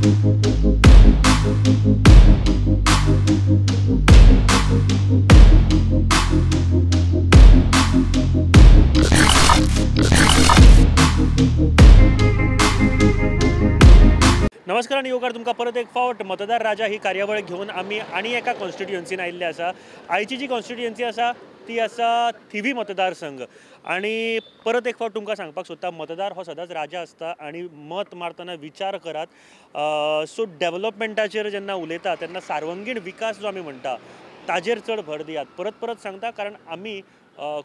नमस्कार आनी येवकार तुमकां परत एक फावट मतदार राजा ही कार्यावळ घेवन आमी आनी एका कॉन्स्टिट्युएन्सीन आयिल्ले आसा. आयची जी कॉन्स्टिट्युएन्सी आसा ती आसा थिवी मतदारसंघ. आनी परत एक फावट तुमकां सांगपाक सोदता, मतदार हो सदांच राजा आसता आनी मत मारतना विचार करात. सो डेवलपमेंटाचेर जेन्ना उलयता तेन्ना सार्वंगीण विकास जो आमी म्हणटा ताजेर चड भर दियात. परत परत सांगता कारण आमी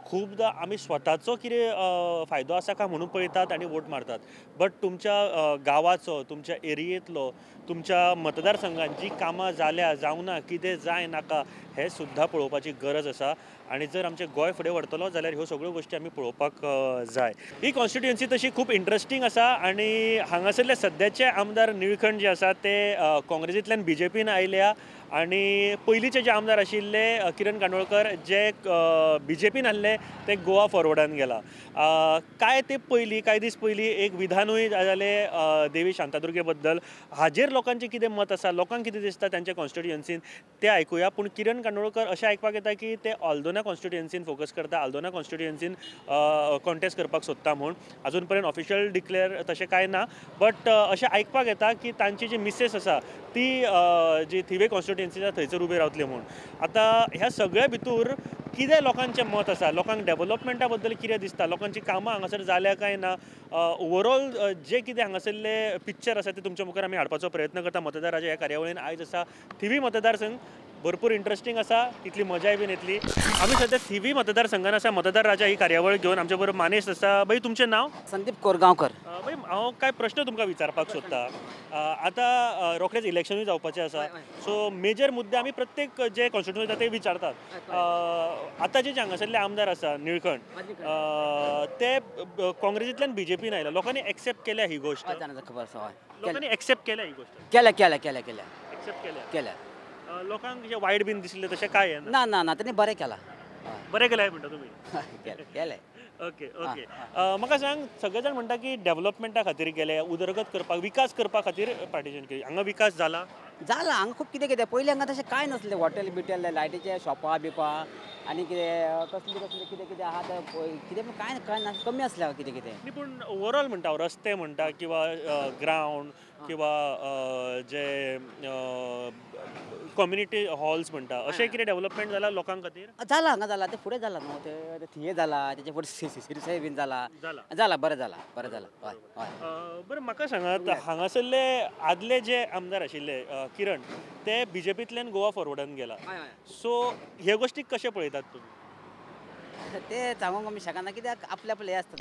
खूबदां आमी स्वताचो कितें फायदो आसा काय म्हणून पळयतात आनी वोट मारतात, बट तुमच्या गांवाचो, तुमच्या एरियेंतलो, तुमच्या मतदारसंघान जी कामां जाल्या जावना, कितें जाय नाका हें सुद्दां पळोवपाची गरज आसा. आनी जर आमचें गोंय फुडें व्हरतलो जाल्यार ह्यो सगळ्यो गोश्टी आमी पळोवपाक जाय. ही कॉन्स्टिट्युएन्सी तशी खूब इंट्रस्टींग आसा आनी हांगासरले सद्याचे आमदार निळखंड जे आसा ते काँग्रेसींतल्यान बीजेपीन आयल्या आनी पयलींचे जे आमदार आशिल्ले किरण कांदोळकर जे बीजेपीन आसले ते गोवा फॉरवर्डान गेला. काय ते पयलीं कांय दीस पयलीं एक विधानूय जालें देवी शांतादुर्गे बद्दल, हाजेर लोकांचें कितें मत आसा, लोकांक कितें दिसता तांच्या कॉन्स्टिट्युएन्सीन तें आयकुया. पूण किरण कांदोळकर अशें आयकपाक येता की ते आल्दोना कॉन्स्टिट्युएन्सीन फोकस करता, आल्दोना कॉन्स्टिट्युएन्सीन कॉन्टेस्ट करपाक सोदता म्हूण. अजून पर्यंत ऑफिशियल डिक्लेअर तशें कांय ना, बट अशें आयकपाक येता की तांची जी मिसेस आसा ती जी थिवे कॉन्स्टिट्युएन्सी आसा थंयसर उबे रावतली म्हूण. आतां ह्या सगळ्या भितूर कितें लोकांचें मत आसा, लोकांक डेवलपमेंटा बद्दल कितें दिसता, लोकांची कामां हांगासर जाल्या काय ना, ओवरऑल जे कितें हांगासरले पिक्चर आसा ते तुमच्या मुखार आमी हाडपाचो प्रयत्न करता. मतदार राजा ह्या कार्यावळीन आयज आसा थिवी मतदारसंघ, भरपूर इंट्रस्टींग आसा, तितली मजाय बीन येतली. आमी सद्या थिवी मतदारसंघान आसा, मतदार राजा ही कार्यावळ घेवन. आमचे बरोबर मानेश आसा. बाई तुमचें नांव? संदीप कोरगांवकर. बाई हांव कांय प्रश्न तुमकां विचारपाक सोदता. आतां रोखडेच इलेक्शनूय जावपाचें आसा, सो मेजर मुद्दे आमी प्रत्येक जे कॉन्स्टिट्युएन्सी ते विचारतात. आतां जे हांगासरले आमदार आसा निळखंड ते काँग्रेसींतल्यान बीजेपीन आयला, लोकांनी एक्सेप्ट केल्या ही गोश्ट? खबर आसा, लोकांनी एक्सेप्ट केल्या ही गोश्ट? केल्या केल्या केल्या केल्या एक्सेप्ट केल्या केल्या. लोकांक जे वायट बीन दिसलें तशें काय ना? ना ना, तेणी बरें केलां. बरें केलां म्हणटा तुमी? केलें. Okay okay. म्हाका सांग, सगळे जाण म्हणटा की डेवलपमेंटा खातीर गेले, उदरगत करपाक, विकास करपा खातीर पार्टिशन केली, हांगा विकास जाला? जाला, हांगा खूब कितें कितें. पयलीं हांगा तशें कांय नासलें, हॉटेल बिटेल, लायटीचे शॉपां बिपां आनी कितें कसलें कसलें कितें कितें आहा तें कितें पण कांय कांय ना, कमी आसलें कितें कितें. न्ही पूण ओवरऑल म्हणटा, रस्ते म्हणटा किंवा ग्रावंड किंवा जे कम्युनिटी हॉल्स म्हणटा, अशें कितें डेवलपमेंट जाला लोकां खातीर? जाला, हांगा जाला, तें फुडें जाला न्हू, तें थिये जाला, तेचे फुडें सिरसाय बीन जाला जाला, बरें जाला, बरें जाला. हय हय. बरें म्हाका सांगात, हांगासरले आदले जे आमदार आशिल्ले किरण ते बीजेपींतल्यान गोवा फॉरवर्डान गेला, सो हे गोश्टीक कशें पळयतात तुमी? ते सांगूंक आमी शकना कित्याक आपले आपले आसता.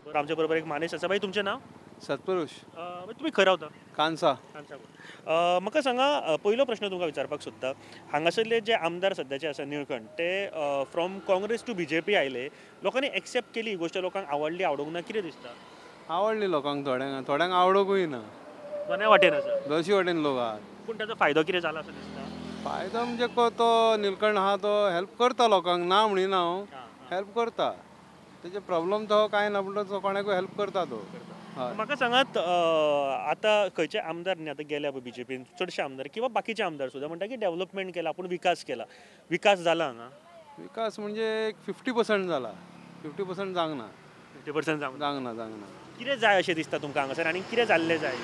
बरं, आमच्या बरोबर एक मानेश आसा. बाई तुमचें नांव? सत्पुरुष. तुमी खंय रावता? कांसा. कांसा. म्हाका सांगा, पयलो प्रश्न तुमकां विचारपाक सोदता, हांगासरले जे आमदार सद्याचे आसा निळखंड ते from Congress to BJP आयले, लोकांनी एक्सेप्ट केली ही गोश्ट, लोकांक आवडली आवडूंक ना, कितें दिसता? आवडली लोकांक, थोड्यांक, थोड्यांक आवडोकूय ना, दोनूय वाटेन आसा, दोनशी वाटेन लोक आहात. पूण ताचो फायदो कितें जाला असो दिसता? फायदो म्हणजे तो निळखंड आहा तो हेल्प करता लोकांक, ना म्हणिना हांव, हेल्प करता, तेजे प्रॉब्लम तो कांय ना, पूण तो कोणाकूय हेल्प करता तो. म्हाका सांगात, आतां खंयचे आमदार न्ही आतां गेल्या पळय बीजेपीन, चडशे आमदार किंवा बाकीचे आमदार सुद्दां म्हणटा की डेवलपमेंट केला, आपूण विकास केला, विकास जाला हांगा? विकास म्हणजे एक 50% जाला, 50% जावंक ना. 50% जावंक ना? जावंक ना. कितें जाय अशें दिसता तुमकां हांगासर आनी कितें जाल्लें जाय?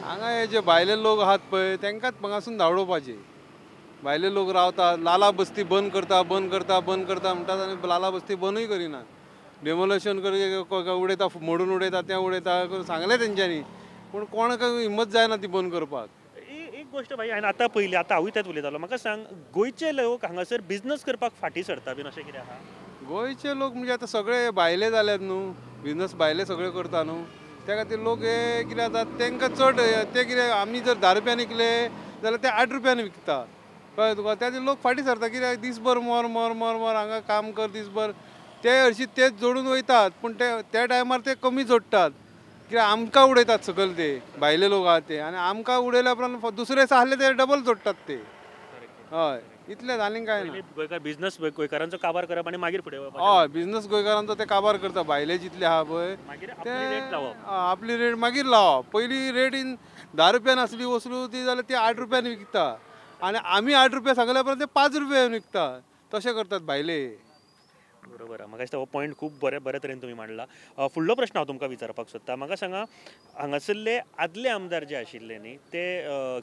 हांगा हे जे भायले लोक आहात पळय तेंकांच हांगासून धांवडोवपाचे. भायले लोक रावतात, लाला बस्ती बंद करता बंद करता बंद करता म्हणटात आनी लाला बस्ती बंदूय करिनात, डेमोलेशन कर उडयता, मोडून उडयता, तें उडयता, सांगलें तेंच्यांनी, पूण कोणाक हिम्मत जायना ती बंद करपाक. एक गोश्ट भाई, हांवें आतां पयलीं, आतां हांवूय तेंच उलयतालो, म्हाका सांग, गोंयचे लोक हांगासर बिजनस करपाक फाटीं सरता बीन अशें कितें आहा? गोंयचे लोक म्हणजे आतां सगळे भायले जाल्यात न्हू, बिजनस भायले सगळे करता न्हू, त्या खातीर लोक हे कितें जाता तेंकां चड ते कितें, आमी जर 10 रुपयान विकले जाल्यार ते 8 रुपयान विकता, कळ्ळें तुका? त्या खातीर लोक फाटीं सरता, कित्याक दीसभर मोर मोर मोर मोर हांगा काम कर दीसभर, ते हरशीं तेच जोडून वयतात, पूण ते त्या टायमार ते कमी जोडटात, कित्याक आमकां उडयतात सकयल ते भायले लोक आहा ते, आनी आमकां उडयल्या उपरांत दुसरे आसले ते डबल जोडटात ते. हय, इतलेंच आनीक कांय ना. गोंयकार बिझनस गोंयकारांचो काबार करप आनी मागीर फुडें वचप. हय, बिझनस गोंयकारांचो ते काबार करता. भायले जितले आहा पळय मागीर आपली रेट लावप, आपली रेट मागीर लावप. पयली रेट इन 10 रुपयान आसली वस्तू ती जाल्यार ती 8 रुपयान विकता आनी आमी 8 रुपया सांगल्या उपरांत ते 5 रुपयान विकता. तशें करतात भायले. बरोबर आहा. म्हाका दिसता हो पॉयंट खूब बरे तरेन तुमी मांडला. फुडलो प्रश्न हांव तुमकां विचारपाक सोदता. म्हाका सांगा, हांगासरले आदले आमदार जे आशिल्ले न्ही ते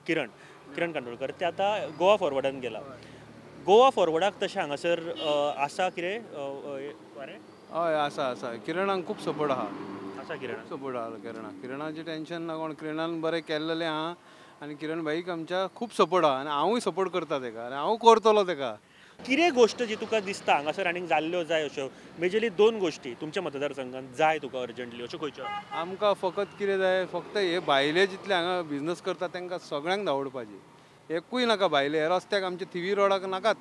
किरण कांदोळकर, ते आतां गोवा फॉरवर्डान गेला. गोवा फॉरवर्डाक तशें हांगासर आसा कितें? हय आसा आसा. किरणाक खूब सपोर्ट आहा. आसा किरणाक सपोर्ट आहा. किरणाक, किरणाचें टेंशन ना कोण. किरणान बरें केल्लेलें आहा आनी किरण भाईक आमच्या खूब सपोर्ट आहा आनी हांवूय सपोर्ट करता तेका आनी हांव करतलो तेका. कितें गोश्ट जी तुका दिसता हांगासर आनीक जाल्ल्यो जाय अश्यो मेजरली 2 गोश्टी तुमच्या मतदारसंघात जाय तुका अर्जंटली, अश्यो खंयच्यो? आमकां फकत कितें जाय, फक्त हे भायले जितले हांगा बिझनस करता तांकां सगळ्यांक धांवडपाचे, एकूय नाका भायले. रस्त्याक आमच्या थिवी रोडाक नाकात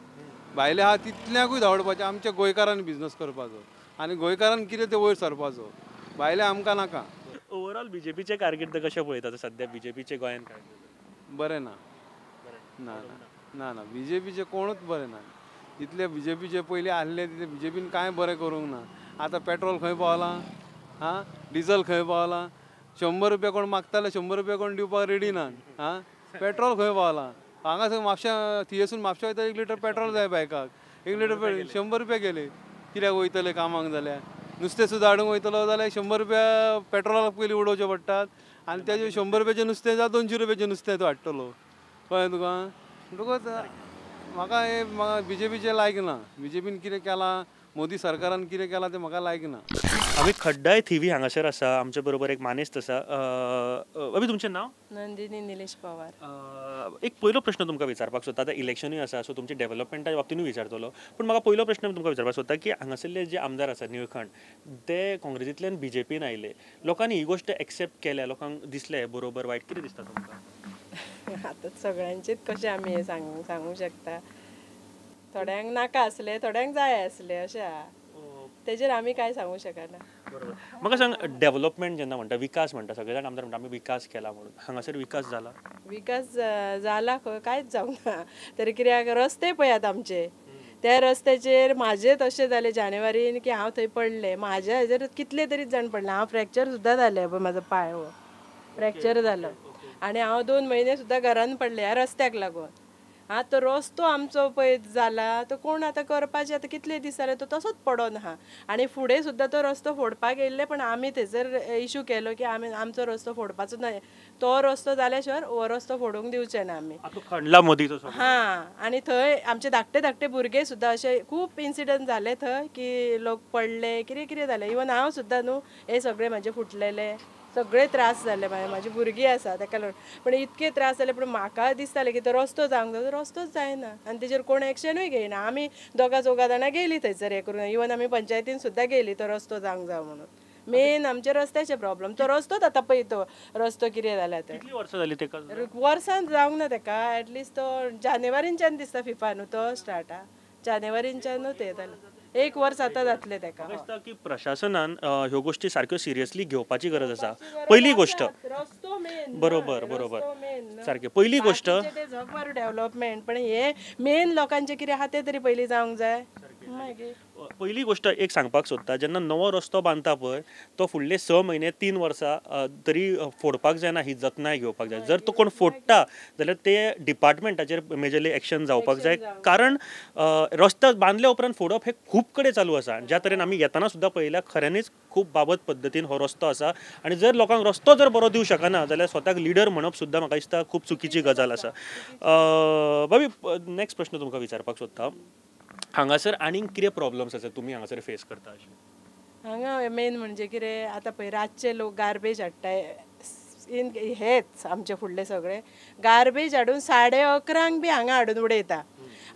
भायले आहा तितल्यांकूय धांवडपाचे. आमच्या गोंयकारांनी बिझनस करपाचो आनी गोंयकारान कितें तें वयर सरपाचो, भायले आमकां नाका. ओवरऑल बीजेपीचे कारकीर्द कशें पळयता सद्या? बीजेपीचे गोंयांत कारकीर्द बरें ना? ना ना ना, बीजेपीचे कोणूच बरें ना. जितले बीजेपीचे पयलीं आहले तितले बीजेपीन कांय बरें करूंक ना. आतां पेट्रोल खंय पावलां, आं डिजल खंय पावलां, 100 रुपया कोण मागताले 100 रुपया कोण दिवपाक रेडी ना. आं पेट्रोल खंय पावलां? हांगासर म्हापश्या थिंयसून म्हापश्या वयता 1 लिटर पेट्रोल जाय बायकाक, 1 लिटर 100 रुपया गेले. कित्याक वयतले कामाक जाल्यार? नुस्तें सुद्दां हाडूंक वयतलो जाल्यार 100 रुपया पेट्रोलाक पयलीं उडोवचे पडटात आनी तेजे 100 रुपयाचें नुस्तें जावं 200 रुपयाचें नुस्तें तूं हाडटलो. कळ्ळें तुका? म्हणटकूच म्हाका हे म्हाका बीजेपीचें लायक ना. बीजेपीन कितें केलां, मोदी सरकारान कितें केलां तें म्हाका लायक ना. आमी खड्डाय थिवी हांगासर आसा, आमचे बरोबर एक मानेस्त आसा. अभी तुमचें नांव? नंदिनी निलेश पवार. एक पयलो प्रश्न तुमकां विचारपाक सोदता. आतां इलेक्शनूय आसा, सो तुमचे डेव्हलपमेंटा बाबतीनूय विचारतलो, पूण म्हाका पयलो प्रश्न तुमकां विचारपाक सोदता की हांगासरले जे आमदार आसा निळखंड, ते काँग्रेसींतल्यान बीजेपीन आयले, लोकांनी ही गोश्ट एक्सेप्ट केल्या, लोकांक दिसलें बरोबर वायट, कितें दिसता तुमकां? आतां सगळ्यांचेच कशें आमी हें सांगूंक शकता. थोड्यांक नाका आसलें, थोड्यांक जाय आसलें, अशें आहा. तेजेर आमी कांय सांगूंक शकना. बरोबर. म्हाका सांग, डेव्हलपमेंट जेन्ना म्हणटा, विकास म्हणटा, सगळे जाण आमदार म्हणटा आमी विकास केला म्हणून, हांगासर विकास जाला? विकास जाला खंय, कांयच जावंक ना. तरी कित्याक रस्ते पळयात आमचे, त्या रस्त्याचेर म्हाजें तशें जालें जानेवारीन की हांव थंय पडलें, म्हाज्या हेजेर कितले तरी जाण पडले. हांव फ्रॅक्चर सुद्दां जालें पळय, म्हाजो पांय हो फ्रॅक्चर जालो आनी हांव 2 म्हयने सुद्दां घरान पडलें ह्या रस्त्याक लागून. आं तो रस्तो आमचो पळय जाला तो कोण आतां करपाचें, आतां कितले दीस जाले तो तसोच पडोन आहा आनी फुडें सुद्दां तो रस्तो फोडपाक येयल्ले, पण आमी थंयसर इशू केलो की आमी आमचो रस्तो फोडपाचो ना, तो रस्तो जाल्या शिवाय हो रस्तो फोडूंक दिवचे ना आमी. हां, आनी थंय आमचे धाकटे धाकटे भुरगे सुद्दां अशे खूब इन्सिडंट जाले थंय की लोक पडले, कितें कितें जालें. इवन हांव सुद्दां न्हू हे सगळे म्हाजे फुटलेले सगळे त्रास जाले, म्हाजी भुरगीं आसा ताका लागून, पण इतके त्रास जाले. पूण म्हाका दिसतालें की तो रस्तो जावंक जाय, रस्तोच जायना आनी तेजेर कोण एक्शनूय घेयना. आमी दोगां चौगां जाणां गेलीं थंयसर हें करून, इवन आमी पंचायतीन सुद्दां गेली तो रस्तो जावंक जाय म्हणून. मेन आमचे रस्त्याचे प्रॉब्लम, तो रस्तोच आतां पळय तो रस्तो कितें जाला ते. वर्सां जालीं तेका? वर्सान जावंक ना तेका, एटलिस्ट तो जानेवारीनच्यान दिसता फिफा न्हू तो स्टार्ट आ, जानेवारीनच्यानूच तें जालें, 1 वर्स आतां जातलें तेका. दिसता की प्रशासनान ह्यो गोश्टी सारक्यो सिरियसली घेवपाची गरज आसा. पयली गोश्ट रस्तो मेन, बरोबर बरोबर सारकें. पयली गोश्ट जगभर डेव्हलपमेंट, पण हे मेन लोकांचें कितें आहा तें तरी पयलीं जावंक जाय. मागीर पयली गोश्ट एक सांगपाक सोदता, जेन्ना नवो रस्तो बांदता पळय तो फुडले 6 म्हयने 3 वर्सां तरी फोडपाक जायना, ही जतनाय घेवपाक जाय. जर तो कोण फोडटा जाल्यार ते डिपार्टमेंटाचेर मेजरली एक्शन जावपाक जाय, कारण रस्तो बांदल्या उपरांत फोडप हें खूब कडेन चालू आसा. ज्या तरेन आमी येतना सुद्दां पळयल्या, खऱ्यांनीच खूब बाबत पद्दतीन हो रस्तो आसा आनी जर लोकांक रस्तो जर बरो दिवंक शकना जाल्यार स्वताक लिडर म्हणप सुद्दां म्हाका दिसता खूब चुकीची गजाल आसा. बाबी, नेक्स्ट प्रश्न तुमकां विचारपाक सोदता, हांगासर आनीक कितें प्रॉब्लम्स आसा तुमी हांगासर फेस करता अशें? हांगा मेन म्हणजे कितें आतां पळय रातचे लोक गार्बेज हाडटाय, इन हेच आमचे फुडले सगळे गार्बेज हाडून 11:30 बी हांगा हाडून उडयता.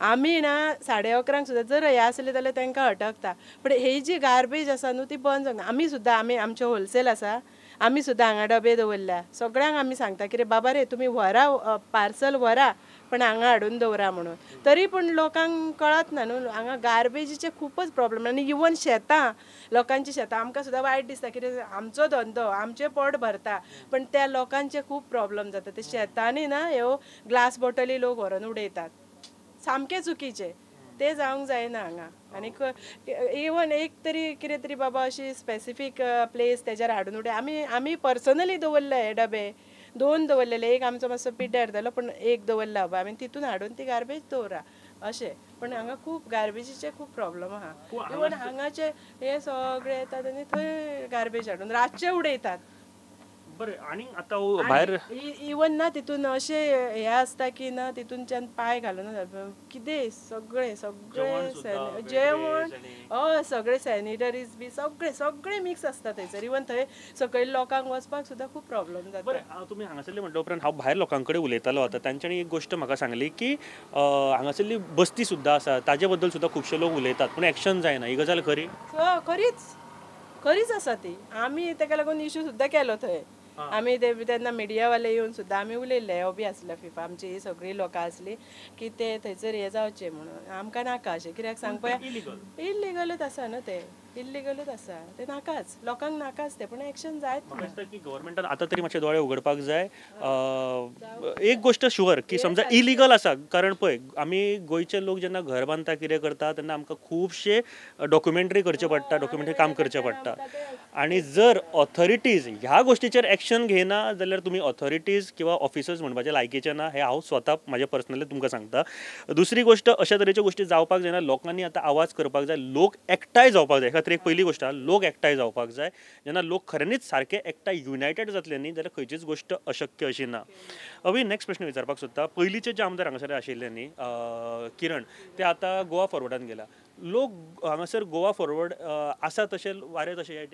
आमी ना 11:30 सुद्दां जर हें आसलें जाल्यार तांकां अटकता, पण ही जी गार्बेज आसा न्हू ती बंद जावंक ना. आमी सुद्दां आमी आमचे होलसेल आसा, आमी सुद्दां हांगा डबे दवरल्या, सगळ्यांक आमी सांगता कितें बाबा रे तुमी व्हरा पार्सल व्हरा, पण हांगा हाडून दवरा म्हणून. तरी पूण लोकांक कळत ना न्हू, हांगा गार्बेजीचे खूबच प्रॉब्लम. आनी इवन शेतां, लोकांची शेतां आमकां सुद्दां वायट दिसता कितें आमचो धंदो आमचें पोट भरता, पण त्या लोकांचे खूब प्रॉब्लम जाता. ते शेतांनी ना ह्यो ग्लास बॉटली लोक व्हरून उडयतात, सामकें चुकीचें तें जावंक जायना हांगा. आनीक इवन एक तरी कितें तरी बाबा अशी स्पेसिफीक प्लेस तेजेर हाडून उडय. आमी आमी पर्सनली दवरले हे डबे 2 दवरलेले, एक आमचो मातसो पिड्ड्यार जालो पूण एक दवरला बाबा आमी तितून हाडून ती गार्बेज दवरा अशें. पण हांगा खूब गार्बेजीचे खूब प्रॉब्लम आहा. इवन हांगाचे हे सगळे येतात आनी थंय गार्बेज हाडून रातचे उडयतात. बरें आनी आतां भायर इवन ना तितून अशें हें आसता की ना तितूनच्यान पांय घालून कितें सगळें सगळें जेवण हय सगळें सॅनिटरीज बी सगळें सगळें मिक्स आसता थंयसर. इवन थंय सकयल लोकांक वचपाक सुद्दां खूब प्रॉब्लम जाता. बरें तुमी हांगासरले म्हटल्या उपरांत हांव भायर लोकां कडेन उलयतालो आतां तांच्यांनी एक गोश्ट म्हाका सांगली की हांगासरली बस्ती सुद्दां आसा ताजे बद्दल सुद्दां खुबशे लोक उलयतात पूण एक्शन जायना. ही गजाल खरी? खरीच खरीच आसा ती. आमी ताका लागून इशू सुद्दां केलो थंय. आमी ते तेन्ना मिडियावाले येवन सुद्दां आमी उलयल्ले, हो बी आसलो फिफा आमची ही सगळीं लोकां आसली की ते थंयसर हें जावचें म्हणून. आमकां नाका अशें कित्याक सांग पळय इल्लिगलूच आसा न्हू तें, इल्लिगलूच आसा तें, नाकाच लोकांक नाकाच तें, पूण एक्शन जायत. म्हाका दिसता की गव्हर्मेंटान आतां तरी मातशे दोळे उगडपाक जाय. एक गोश्ट शुअर की समजा इलिगल आसा, कारण पळय आमी गोंयचे लोक जेन्ना घर बांदता कितें करता तेन्ना आमकां खुबशे डॉक्युमेंटरी करचे पडटा, डॉक्युमेंटरी काम करचें पडटा. आनी जर ऑथॉरिटीज ह्या गोश्टीचेर एक्शन घेयना जाल्यार तुमी ऑथॉरिटीज किंवा ऑफिसर्स म्हणपाचे लायकीचे ना, हें हांव स्वता म्हाजे पर्सनली तुमकां सांगता. दुसरी गोश्ट अशा तरेच्यो गोश्टी जावपाक जायना, लोकांनी आतां आवाज करपाक जाय, लोक एकठांय जावपाक जाय. खातीर एक पयली गोश्ट आहा, लोक एकठांय जावपाक जाय. जेन्ना लोक खऱ्यांनीच सारके एकठांय युनायटेड जातले न्ही जाल्यार खंयचीच गोश्ट अशक्य अशी ना. अवी नेक्स्ट प्रश्न विचारपाक सोदता, पयलींचे जे आमदार हांगासर आशिल्ले न्ही किरण, ते आतां गोवा फॉरवर्डान गेला. लोक हांगासर गोवा फॉरवर्ड आसा तशें वारें तशें ह्या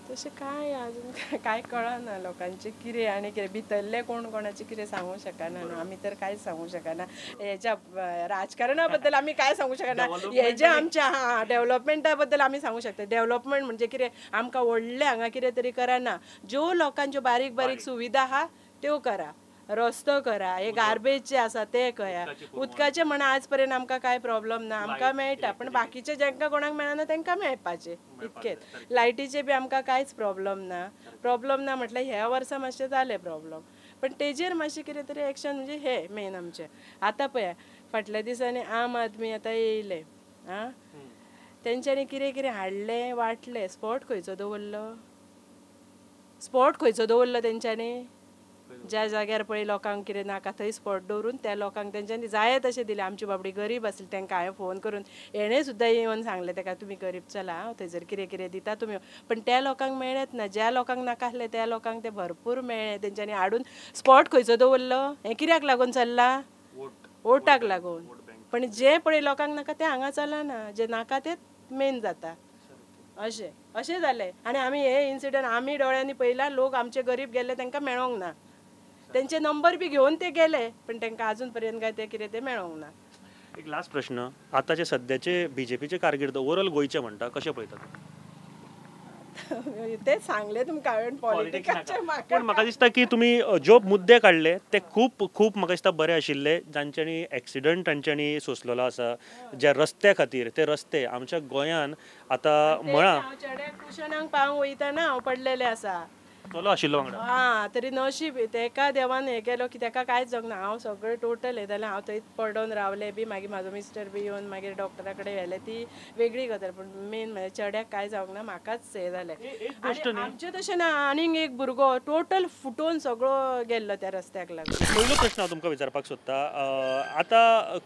तशें कांय अजून कांय कळना लोकांचें कितें आनी कितें भितरलें कोण कोणाचें कितें सांगूंक शकना न्हू आमी, तर कांयच सांगूंक शकना हेज्या राजकारणा बद्दल आमी कांय सांगूंक शकना. हेजे आमच्या हा डेवलपमेंटा बद्दल आमी सांगूंक शकता. डेवलपमेंट म्हणजे कितें आमकां व्हडलें हांगा कितें तरी करना, ज्यो लोकांच्यो बारीक बारीक सुविधा आहा त्यो करा, रस्तो करा, हे गार्बेज जे आसा ते करा, उदकाचें म्हणा आज पर्यंत आमकां कांय प्रॉब्लम ना, आमकां मेळटा, पण बाकीचे जांकां कोणाक मेळना तांकां मेळपाचें इतकेंच. लायटीचे बी आमकां कांयच प्रॉब्लम ना. प्रॉब्लम ना म्हटल्यार ह्या वर्सा मातशें जालें प्रॉब्लम, पण तेजेर मातशें कितें तरी एक्शन म्हणजे हे मेन आमचें. आतां पळया फाटल्या दिसांनी आम आदमी आतां येयले आं, तेंच्यांनी कितें कितें हाडलें वांटलें, स्पॉट खंयचो दवरलो, स्पॉट खंयचो दवरलो तेंच्यांनी, ज्या जाग्यार पळय लोकांक कितें नाका थंय स्पॉट दवरून त्या लोकांक तेंच्यांनी जाय तशें दिलें. आमची बाबडी गरीब आसली तांकां हांवें फोन करून हेणें सुद्दां येवन सांगलें ताका तुमी गरीब चला हांव थंयसर कितें कितें दिता तुमी, पण त्या लोकांक मेळ्ळेंच ना. ज्या लोकांक नाका आसलें त्या लोकांक तें भरपूर मेळ्ळें. तेंच्यांनी हाडून स्पॉट खंयचो दवरलो, हें कित्याक लागून चल्लां, वोटाक लागून. पण जें पळय लोकांक नाका तें हांगा चलना, जें नाका तें मेन जाता अशें अशें जालें. आनी आमी हे इन्सिडंट आमी दोळ्यांनी पळयला, लोक आमचे गरीब गेल्ले तांकां मेळोंक ना, तेंचे नंबर बी घेवन ते गेले पण तांकां अजून पर्यंत काय ते कितें ते मेळोंक ना. एक लास्ट प्रश्न, आतांचे सद्याचे बीजेपीचे कारकीर्द ओवरऑल गोंयचे म्हणटा कशें पळयतात? ते सांगले तुमकां हांवें पॉलिटिकाचे, पूण म्हाका दिसता की तुमी ज्यो मुद्दे काडले ते खूब खूब म्हाका दिसता बरे आशिल्ले. जांच्यांनी एक्सिडंट तांच्यांनी सोंसलेलो आसा, ज्या रस्त्या खातीर ते रस्ते आमच्या गोंयान आतां म्हळां कुशनाक पावंक वयतना हांव पडलेलें आसा, चलो आशिल्लो वांगडा हां, तरी नशीब तेका देवान हें केलो की तेका कांयच जावंक ना. हांव सगळें टोटल हें जालें, हांव थंयच पडोन रावलें बी, मागीर म्हाजो मिस्टर बी येवन मागीर डॉक्टरा कडेन व्हेलें, ती वेगळी गजाल, पूण मेन म्हळ्यार चेड्याक कांय जावंक ना, म्हाकाच हें जालें. आमचें तशें ना, आनीक एक भुरगो टोटल फुटोवन सगळो गेल्लो त्या रस्त्याक लागून. पयलो प्रश्न हांव तुमकां विचारपाक सोदता, आतां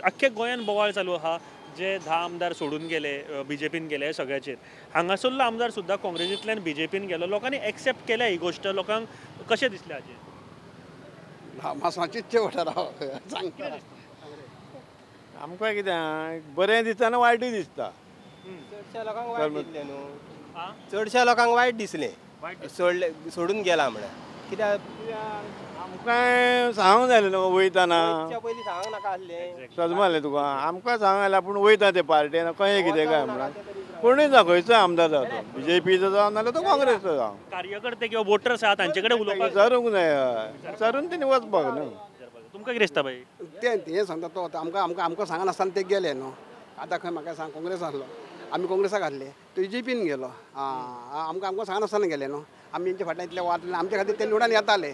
आख्ख्या गोंयान बोवाळ चालू आहा, जे 10 आमदार सोडून गेले बीजेपीन गेले सगळ्याचेर, हांगासरलो आमदार सुद्दां काँग्रेसींतल्यान बीजेपीन गेलो, लोकांनी एक्सेप्ट केल्या ही गोश्ट, लोकांक कशें दिसलें हाचेर? म्हाका चिंतचें पडटा सांगता आमकां कितें बरें दिसता ना वायटूय दिसता. चडश्या लोकांक वायट दिसलें न्हू, चडश्या लोकांक वायट दिसलें सोडले सोडून गेला म्हळ्यार कित्याक आमकां सांगूंक जाय न्हू वयतना, पयलीं सांगूंक नाका आसलें, सजमालें तुका आमकां सांगूंक जाय आपूण वयता ते पार्टेन कशें कितें काय म्हणून. कोणूय जावं, खंयचो आमदार जावं, तो बीजेपीचो जावं नाल्यार तो काँग्रेसचो जावं, कार्यकर्ते किंवा वोटर्स आहा तांचे कडेन उलोवपाक विचारूंक जाय, विचारून तेणी वचपाक न्हू. तुमकां कितें दिसता बाई? तें हें सांगता तो आतां आमकां आमकां आमकां सांगनासतना ते गेले न्हू. आतां खंय म्हाका सांग, काँग्रेस आसलो आमी काँग्रेसाक आसले, तो बीजेपीन गेलो, आं आमकां आमकां सांगनासतना गेले न्हू, आमी तेंच्या फाटल्यान इतले वाटले, आमच्या खातीर ते निवडून येताले.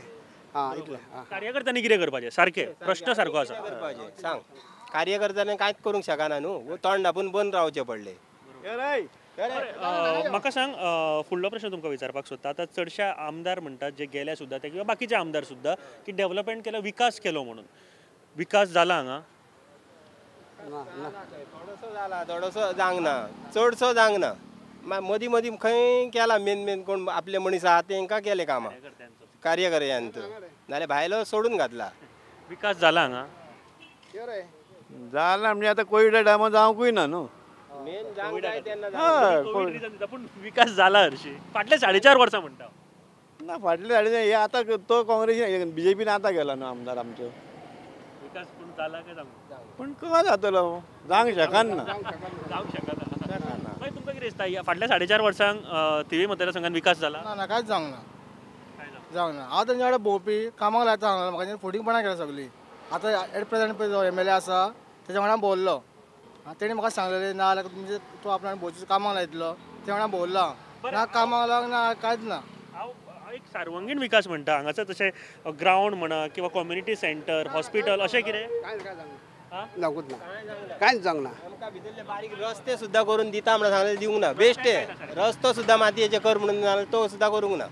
हां इतलें. कार्यकर्त्यांनी कितें करपाचें? सारकें प्रश्न सारको आसा. सांग कार्यकर्त्यांनी कांयच करूंक शकना न्हू, तोंड धापून बंद रावचें पडलें. म्हाका सांग, फुडलो प्रश्न तुमकां विचारपाक सोदता. आतां चडशे आमदार म्हणटात जे गेल्या सुद्दां ते किंवा बाकीचे आमदार सुद्दां की डेव्हलपमेंट केलं, विकास केलो म्हणून. विकास जाला हांगा? थोडोसो जाला, थोडोसो जावंक ना, चडसो जावंक ना. मदीं मदीं खंय केला, मेन मेन कोण आपले मनीस आहा तेंकां केले कामां कार्यकर्त्यांचो, नाल्यार भायलो सोडून घातला. विकास जाला हांगा? जाला म्हणजे आतां कोविडा टायमार जावंकूय ना न्हू. मेन जावंक जाय तेन्ना पूण विकास जाला हरशीं फाटले 4.5 वर्सां म्हणटा ना, फाटले 4.5 हे आतां तो काँग्रेस बीजेपीन आतां गेला न्हू आमदार आमचो. विकास पूण जाला काय जावंक? पूण कहो जातलो, जावंक शकना, जावंक शकना. मागीर तुमकां कितें दिसता, फाटल्या 4.5 वर्सांक थिवी मतदारसंघान विकास जाला? ना ना, कांयच जावंक ना, जावंक ना. हांव तेंच्या वांगडा भोंवपी, कामाक लायता हांगा, म्हाका फुडिंगपणां केल्या सगळीं. आतां एट प्रेजेंट पळय जो MLA आसा तेच्या वांगडा भोंवल्लो, तेणी म्हाका सांगलेलें ना जाल्यार तुमचें तूं आपणाक भोंवचें कामाक लायतलो, ते वांगडा भोंवला ना, कामाक लागना ना, कांयच ना. हांव एक सर्वांगीण विकास म्हणटा हांगासर, तशें ग्रावंड म्हणा किंवा कम्युनिटी सेंटर, हॉस्पिटल, अशें कितें जावंकूच ना, कांयच जावंक ना. आमकां भितरले बारीक रस्ते सुद्दां करून दिता म्हणून सांगलें, दिवंक ना. बेश्टे रस्तो सुद्दां मातयेचे कर म्हणून सांगलें, तो सुद्दां करूंक ना.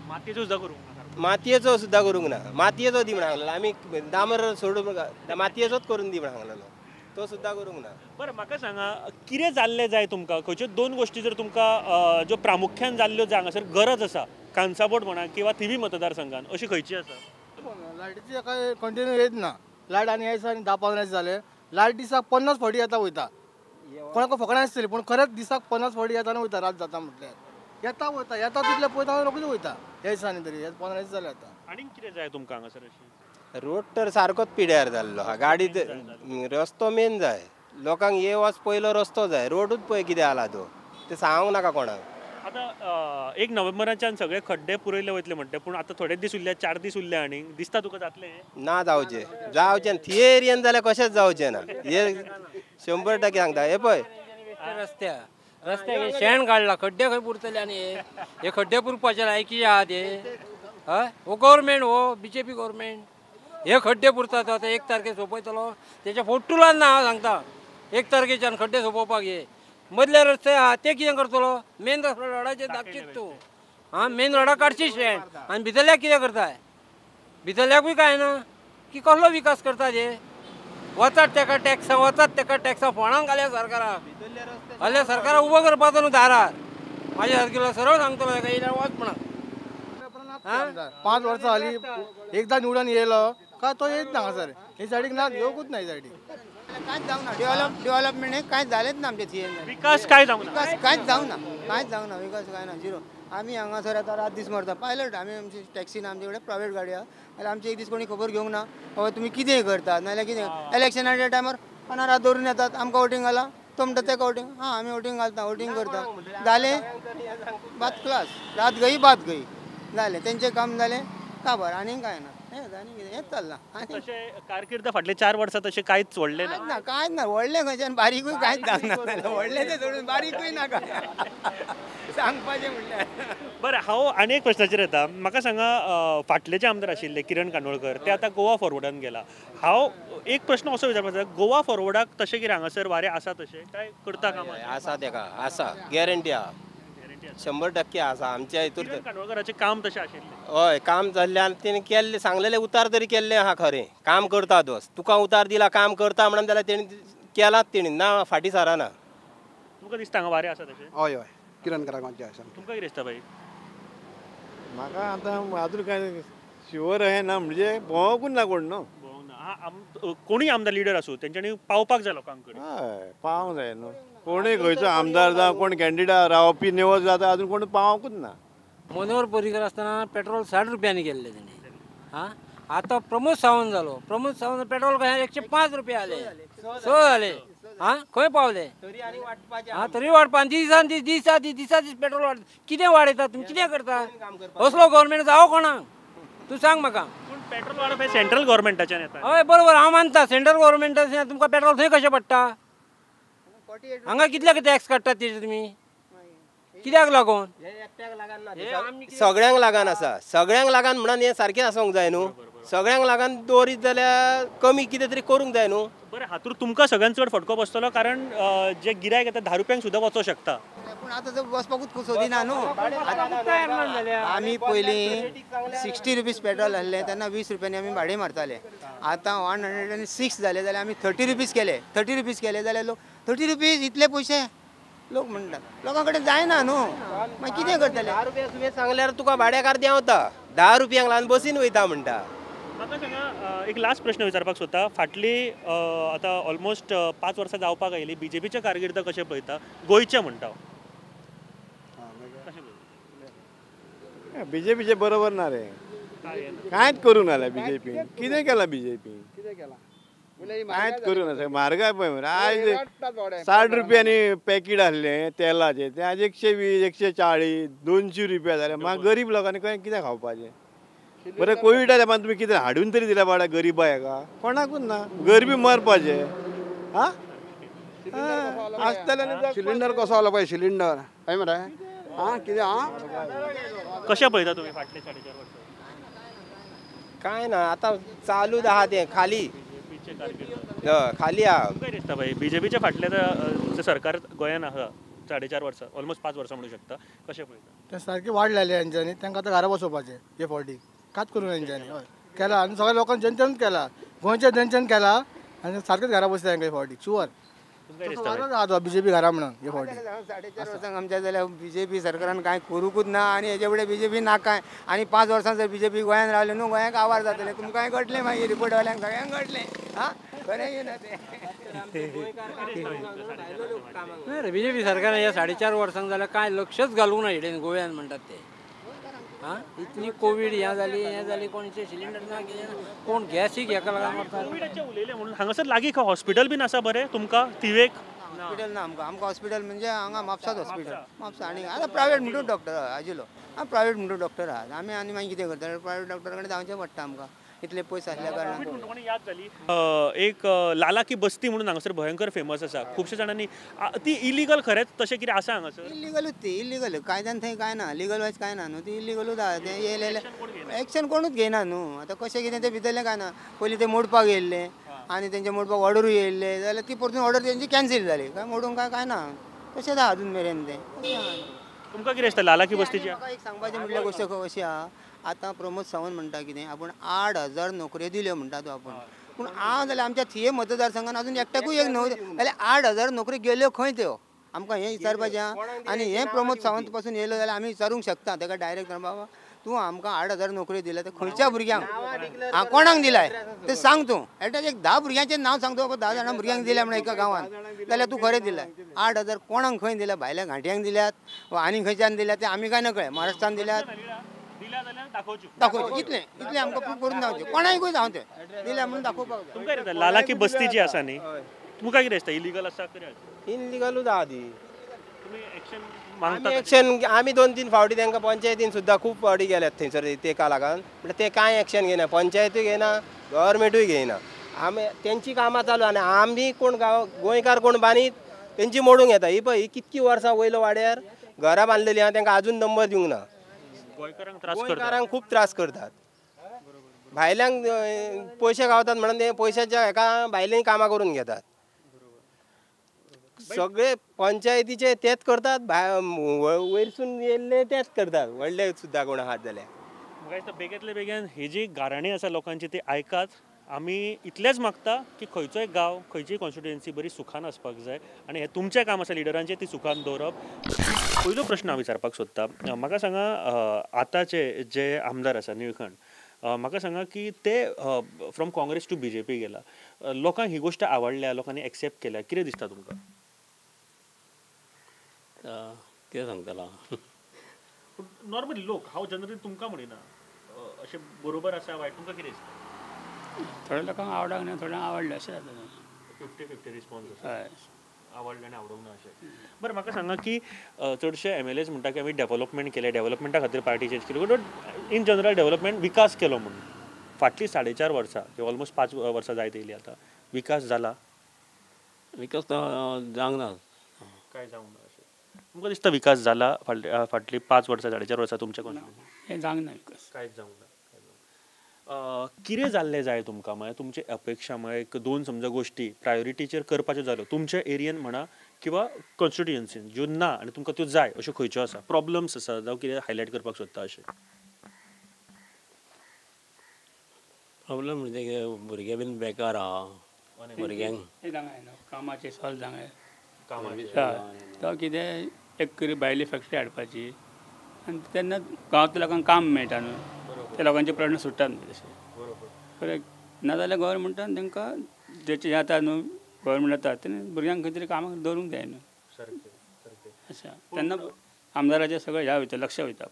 मातयेचो सुद्दां करूंक ना, मातयेचो सुद्दां करूंक ना. मातयेचो दी म्हणून सांगलेलो, आमी डांबर सोडून मातयेचोच करून दी म्हणून सांगलेलो, तो सुद्दां करूंक ना. बरें, म्हाका सांगा कितें जाल्लें जाय तुमकां? खंयच्यो दोन गोश्टी जर तुमकां ज्यो प्रामुख्यान जाल्ल्यो जाय हांगासर गरज आसा, कांसाबोट म्हणा किंवा थिवी मतदारसंघान, अशी खंयची आसा? लायटीची काय कंटिन्यू येत ना लायट, आनी ह्या दिसांनी 10-15 दीस जाले लायट दिसाक 50 फावटी येता वयता. कोणाक फकणां आसतली पूण खरेंच दिसाक 50 फावटी येता आनी वयता, रात जाता म्हटल्यार येता वयता, येता तितले पळयता आनी रोखडीच वयता. ह्या दिसांनी तरी 15 दीस जाले आतां. आनी कितें जाय तुमकां हांगासर अशें? रोड तर सारकोच पिड्यार जाल्लो आहा, गाडी रस्तो मेन जाय लोकांक, ये वच पयलो रस्तो जाय, रोडूच पळय कितें जाला तो, ते सांगूंक नाका कोणाक. आतां 1 नोव्हेंबराच्यान सगळे खड्डे पुरयले वयतले म्हणटे, पूण आतां थोडे दीस उरले, 4 दीस उरले, आनी दिसता तुका जातले? ना जावचे, जावचे थिये एरियन जाल्यार कशेंच जावचें ना, हे 100% सांगता. हे पळय रस्त्या रस्त्याक शेण काडला, खड्डे खंय पुरतले? आनी हे खड्डे पुरपाचे लायकी आहा ते? हय, हो गव्हर्मेंट, हो बीजेपी गव्हर्मेंट हे खड्डे पुरतात. आतां 1 तारखे सोंपयतलो, तेच्या फोटुलान ना हांव सांगता, 1 तारखेच्यान खड्डे सोंपोवपाक. हे मदले रस्ते आहा ते कितें करतलो? मेन रस्तो रोडाचेर दाखचीत तूं, आं मेन रोडा काडची शेण, आनी भितरल्याक कितें करताय? भितरल्याकूय कांय ना की कसलो विकास करतात हे? वचात तेका टॅक्सां, वचात तेका टॅक्सां, फोणांक घाल्या सरकाराक, घाल्या सरकाराक उबो करपाचो न्हू दारार. म्हाज्या सारकेलो सरळ सांगतलो तेका, येयल्यार वच म्हणा. 5 वर्सां जाली एकदां निवडून येयलो काय तो येयत ना हांगासर, हे सायडीक ना, येवकूच ना हे सायडीक. कांयच जावंक ना, डेव्हलपमेंट हें कांयच जालेंच ना आमच्या थियेन. विकास कांय जावंक ना, विकास कांयच जावंक ना, कांयच जावंक ना, विकास कांय ना, झिरो. आमी हांगासर आतां रात दीस मरता पायलट, आमी आमची टॅक्सी ना, आमचे कडेन प्रायवेट गाडी आहा, जाल्यार आमची एक दीस कोणी खबर घेवंक ना, बाबा तुमी कितें करतात नाल्यार कितें. इलेक्शनाच्या टायमार पनार दवरून येतात, आमकां वोटींग घाला, तो म्हणटा तेका वोटींग, हां आमी वोटींग घालता, वोटींग करता, जालें बात क्लास, रात गई बात गई, जालें तेंचें काम जालें काबार, आनी कांय ना. हेंच आनी कितें, हेंच चल्लां. तशें कारकीर्द फाटले 4 वर्सां तशें कांयच व्हडलें ना? ना, कांयच ना, व्हडलें खंयच्यान बारीकूय कांयच जावंक ना, व्हडलें तें सोडून बारीकूय ना काय सांगपाचें म्हणल्यार. बरें, हांव आनी एक प्रश्नाचेर येता. म्हाका सांगा, फाटले जे आमदार आशिल्ले किरण कांदोळकर, ते आतां गोवा फॉरवर्डान गेला. हांव एक प्रश्न असो विचारपाक जाय, गोवा फॉरवर्डाक तशें कितें हांगासर वारें आसा तशें काय करता कामां? आसा, तेका आसा, गॅरंटी आहा, 100% आसा. आमच्या हितूर कांदोळकराचें काम तशें आशिल्लें? हय, काम जाल्लें आनी तेणें केल्लें, सांगलेलें उतार तरी केल्लें आहा, खरें काम करता दोस्त, तुका उतार दिला काम करता म्हणून जाल्यार तेणी केलाच, तेणी ना फाटीं सारना. तुमकां दिसता हांगा वारें आसा तशें? हय हय, किरण कराक आसा. तुमकां कितें दिसता बाई? म्हाका आतां आजून कांय शुवर हें ना, म्हणजे भोंवकूच ना कोण न्हू, भोंवक ना. कोणूय आमदार लिडर आसूं तेंच्यांनी पावपाक जाय लोकां कडेन. हय, पावंक जाय न्हू, कोणूय खंयचो आमदार जावं कोण कॅन्डिडेट रावपी निवज जाता, अजून कोण पावंकूच ना. मनोहर पर्रीकर आसतना पेट्रोल 60 रुपयांनी केल्लें तेणी, आं आतां प्रमोद सावंत जालो, प्रमोद सावंत पेट्रोल खंय 105 रुपया जाले, 6 जाले, आं खंय पावले? आं तरी वाडपा, दिसान दीस दिसा दीस दिसा दीस पेट्रोल वाड, कितें वाडयता तुमी, कितें करता? असलो गव्हर्मेंट जावो कोणाक तूं सांग म्हाका. पूण पेट्रोल वाडप हें सेंट्रल गव्हर्मेंटाच्यान येता. हय बरोबर, हांव मानता सेंट्रल गव्हर्मेंटाच्यान तुमकां पेट्रोल थंय कशें पडटा? हांगा कितले टॅक्स काडटात तेजे तुमी, कित्याक लागून? सगळ्यांक लागून आसा, सगळ्यांक लागून म्हणून हें सारकें आसूंक जाय न्हू. सगळ्यांक लागून दवरीत जाल्यार कमी कितें तरी करूंक जाय न्हू. बरें, हातूंत तुमकां सगळ्यांत चड फटको बसतलो, कारण जे गिरायक येता 10 रुपयांक सुद्दां वचोंक शकता. पूण आतां वचपाकूच सोदिना न्हू. आमी पयलीं 60 रुपीज पेट्रोल आसलें तेन्ना 20 रुपयांनी आमी भाडें मारताले. आतां 106 जाले जाल्यार आमी 30 रुपीज केले. 30 रुपीज केले जाल्यार लोक 30 रुपीज इतले पयशे लोक म्हणटात. लोकां कडेन जायना न्हू, मागीर कितें करतले? 10 रुपया तुवें सांगल्यार तुका भाड्याकार देंवता, 10 रुपयांक लागून बसीन वयता म्हणटा. म्हाका सांगा, एक लास्ट प्रश्न विचारपाक सोदता. फाटली आतां ऑलमोस्ट 5 वर्सां जावपाक आयली, बीजेपीच्या कारकिर्द कशें पळयता गोंयचें म्हणटा? बीजेपीचे बरोबर ना रे, कांयच करूंक ना बीजेपी. कितें केलां बीजेपी? कांयच करूंक ना. म्हारगाय पळय मरे, आयज 60 रुपयांनी पॅकेट आसलें तेलाचें, तें आज 120, 140, 200 रुपया जालें. मागीर गरीब लोकांनी खंय कितें खावपाचें? बरें, कोविडा तेंपान तुमी कितें हाडून तरी दिल्या बाबा गरिबा हेका? कोणाकूच ना. गरिबी मरपाचें. आं आसतलें. सिलिंडर कसो आलो पळय, सिलिंडर हय मरे. आं कितें? आं कशें पळयता तुमी फाटले 4.5 वर्सां? कांय ना, आतां चालूच आहा तें खाली खाली आहा. तुमकां दिसता भाई बीजेपीच्या फाटलें आतां सरकार गोंयान आहा 4.5 वर्सां, ऑलमोस्ट 5 वर्सां म्हणूं शकता, कशें पळयता? तें सारकें वाड लायलें हेंच्यांनी, तांकां आतां घरा बसोवपाचें हे फावटी कांयच करूं ना हेंच्यांनी. हय केला, आनी सगळ्या लोकांक जनतेन केला, गोंयच्या जनतेन केला, आनी सारकेंच घरा बसता तांकां हे फावटी शुवर. बीजेपी घरा म्हणून हे फावटी 4.5 वर्सांक आमच्या जाल्यार बीजेपी सरकारान कांय करूंकूच ना, आनी हेजे फुडें बीजेपी ना कांय. आनी 5 वर्सां जर बीजेपी गोंयांत रावलें न्हू, गोंयाक आवार जातलें. तुमकांय कळटलें मागीर, रिपोर्टवाल्यांक सगळ्यांक कळटलें. आं खरें ना तें? ना रे, बीजेपी सरकारान ह्या 4.5 वर्सांक जाल्यार कांय लक्षच घालूंक ना हिडेन गोव्यान म्हणटात ते. आं इतली कोवीड हें जाली, हें जाली, कोणाचे सिलिंडर ना, कितें ना, कोण गॅसीक हेका लागून मरता. कोविडाचें उलयलें म्हणून हांगासर लागीं खंय हॉस्पिटल बीन आसा बरें तुमकां थिवेक? हॉस्पिटल ना आमकां. आमकां हॉस्पिटल म्हणजे हांगा म्हापसाच हॉस्पिटल, म्हापसा. आनी आतां प्रायवेट म्हणटूच डॉक्टर आजिलो, आं प्रायवेट म्हणटूच डॉक्टर आहात आमी. आनी मागीर कितें करतले? प्रायवेट डॉक्टरा कडेन धांवचें पडटा आमकां, इतले पयस आसल्या कारणान. याद जाली एक लाला की बस्ती म्हणून हांगासर भयंकर फेमस आसा, खुबशे जाणांनी ती इलिगल खरेंच तशें कितें आसा हांगासर? इलिगलूच ती, इलिगल कायद्यान थंय कांय ना, लिगल वायज कांय ना न्हू, ती इलिगलूच आहा. तें येयलें एक्शन कोणूच घेयना न्हू. आतां कशें कितें तें भितरलें कांय ना. पयलीं तें मोडपाक येयल्लें आनी तेंचे मोडपाक ऑर्डरूय येयल्ले, जाल्यार ती परतून ऑर्डर तेंची कॅन्सील जाली. काय मोडूंक काय कांय ना, तशेंच आहा अजून मेरेन तें. तुमकां कितें दिसता लाला की बस्तीची? म्हाका एक सांगपाचें म्हटल्यार गोश्ट अशी आहा, आतां प्रमोद सावंत म्हणटा कितें, आपूण 8000 नोकऱ्यो दिल्यो म्हणटा तो आपूण. पूण हांव जाल्यार आमच्या थिये मतदारसंघान अजून एकट्याकूय एक न्हू जाल्यार 8000 नोकऱ्यो गेल्यो खंय त्यो? आमकां हें विचारपाचें आहा. आनी हें प्रमोद सावंत पासून येयलो जाल्यार आमी विचारूंक शकता ताका डायरेक्ट, बाबा तूं आमकां 8000 नोकऱ्यो दिल्या, ते खंयच्या भुरग्यांक कोणाक दिलाय तें सांग तूं. एटलीस्ट एक 10 भुरग्यांचें नांव सांग तूं, बाबा 10 जाणां भुरग्यांक दिल्या म्हणून एका गांवांत, जाल्यार तूं खरें दिलाय. 8000 कोणाक खंय दिल्या? भायल्या घांट्यांक दिल्यात वा आनी खंयच्यान दिल्यात तें आमी कांय नकळे. महाराष्ट्रान दिल्यात दाखोवचें, इतलें इतलें आमकां प्रूफ करून दाखोवचें, कोणाकूय जावं तें दिल्या म्हणून दाखोवपाक जाय. तुमकां कितें लाला की बस्ती जी आसा न्ही, तुमकां कितें दिसता इलिगल आसा कितें? इलिगलूच आहा ती. तुमी एक्शन मागता? एक्शन आमी 2-3 फावटी तांकां पंचायतीन सुद्दां खूब फावटी गेल्यात थंयसर तेका लागून, म्हणल्यार ते कांय एक्शन घेयना, पंचायतूय घेयना, गव्हर्मेंटूय घेयना. आमी तेंची कामां चालू आनी आमी कोण गांव गोंयकार कोण बांदीत तेंची मोडूंक येता. ही पळय ही कितकी वर्सां वयलो वाड्यार घरां बांदलेलीं आहा, तांकां आजून नंबर दिवंक ना. गोंयकारांक खूब त्रास करतात, भायल्यांक पयशे गावतात म्हणून ते पयशाच्या हेका भायलीं कामां करून घेतात. सगळे पंचायतीचे तेच करतात, वयरसून येयल्ले तेच करतात, व्हडले सुद्दां कोण आहात जाल्यार. म्हाका दिसता बेगींतले बेगीन ही जी गाराणी आसा लोकांची ती आयकात. आमी इतलेंच मागता की खंयचोय गांव, खंयचीय कॉन्स्टिट्युएन्सी बरी सुखान आसपाक जाय, आनी हें तुमचें काम आसा लिडरांचें, ती सुखान दवरप. पयलो प्रश्न हांव विचारपाक सोदता, म्हाका सांगा आतांचे जे आमदार आसा निळखंठ, म्हाका सांगा की ते from Congress to BJP गेला, लोकांक ही गोश्ट आवडल्या, लोकांनी एक्सेप्ट केल्या, कितें दिसता तुमकां? कितें सांगतलो? नॉर्मली लोक, हांव जनरली तुमकां म्हणिना, अशें बरोबर आसा वायट, तुमकां कितें दिसता? थोड्या लोकांक आवडक ना, थोड्यांक आवडलें, अशें जाता. 50-50 रिस्पॉन्स आसा, आवडलें आनी आवडूंक ना अशें. बरें, म्हाका सांगा की चडशे एम एल एज म्हणटा की आमी डेवलपमेंट केलें, डेवलपमेंटा खातीर पार्टी चेंज केली, बट इन जनरल डेवलपमेंट विकास केलो म्हणून फाटलीं 4.5 वर्सां किंवा ऑलमोस्ट 5 वर्सां जायत येयली आतां, विकास जाला? विकास जावंक ना, काय जावंक ना अशें तुमकां दिसता? विकास जाला फाटलीं 5 वर्सां 4.5 वर्सां तुमच्या कॉन्स्टिट्युएन्सीन? हें जावंक ना विकास, कांयच जावंक ना. कितें जाल्लें जाय तुमकां, म्हळ्यार तुमची अपेक्षा, म्हळ्यार एक दोन समजा गोश्टी प्रायोरिटीचेर करपाच्यो जाल्यो तुमच्या एरियेन म्हणा किंवा कॉन्स्टिट्युएन्सीन ज्यो ना आनी तुमकां त्यो जाय अश्यो खंयच्यो आसा, प्रॉब्लम्स आसा जावं कितें हायलायट करपाक सोदता अशें? प्रॉब्लम म्हणजे कितें, भुरगे बीन बेकार आहा, भुरग्यांक कामाचें सॉल्व जावंक जाय. तो कितें एक भायली फॅक्टरी हाडपाची आनी तेन्ना गांवांतल्या लोकांक काम मेळटा न्हू, त्या लोकांचे प्रश्न सुट्टात न्हू तशें. करेक्ट. नाजाल्यार गव्हर्मेंटान तांकां जेचे हें आतां न्हू गव्हर्मेंट आतां तेणें भुरग्यांक खंय तरी कामाक दवरूंक जाय न्हू. अशें तेन्ना आमदाराचें सगळें ह्या वयता, लक्ष वयता.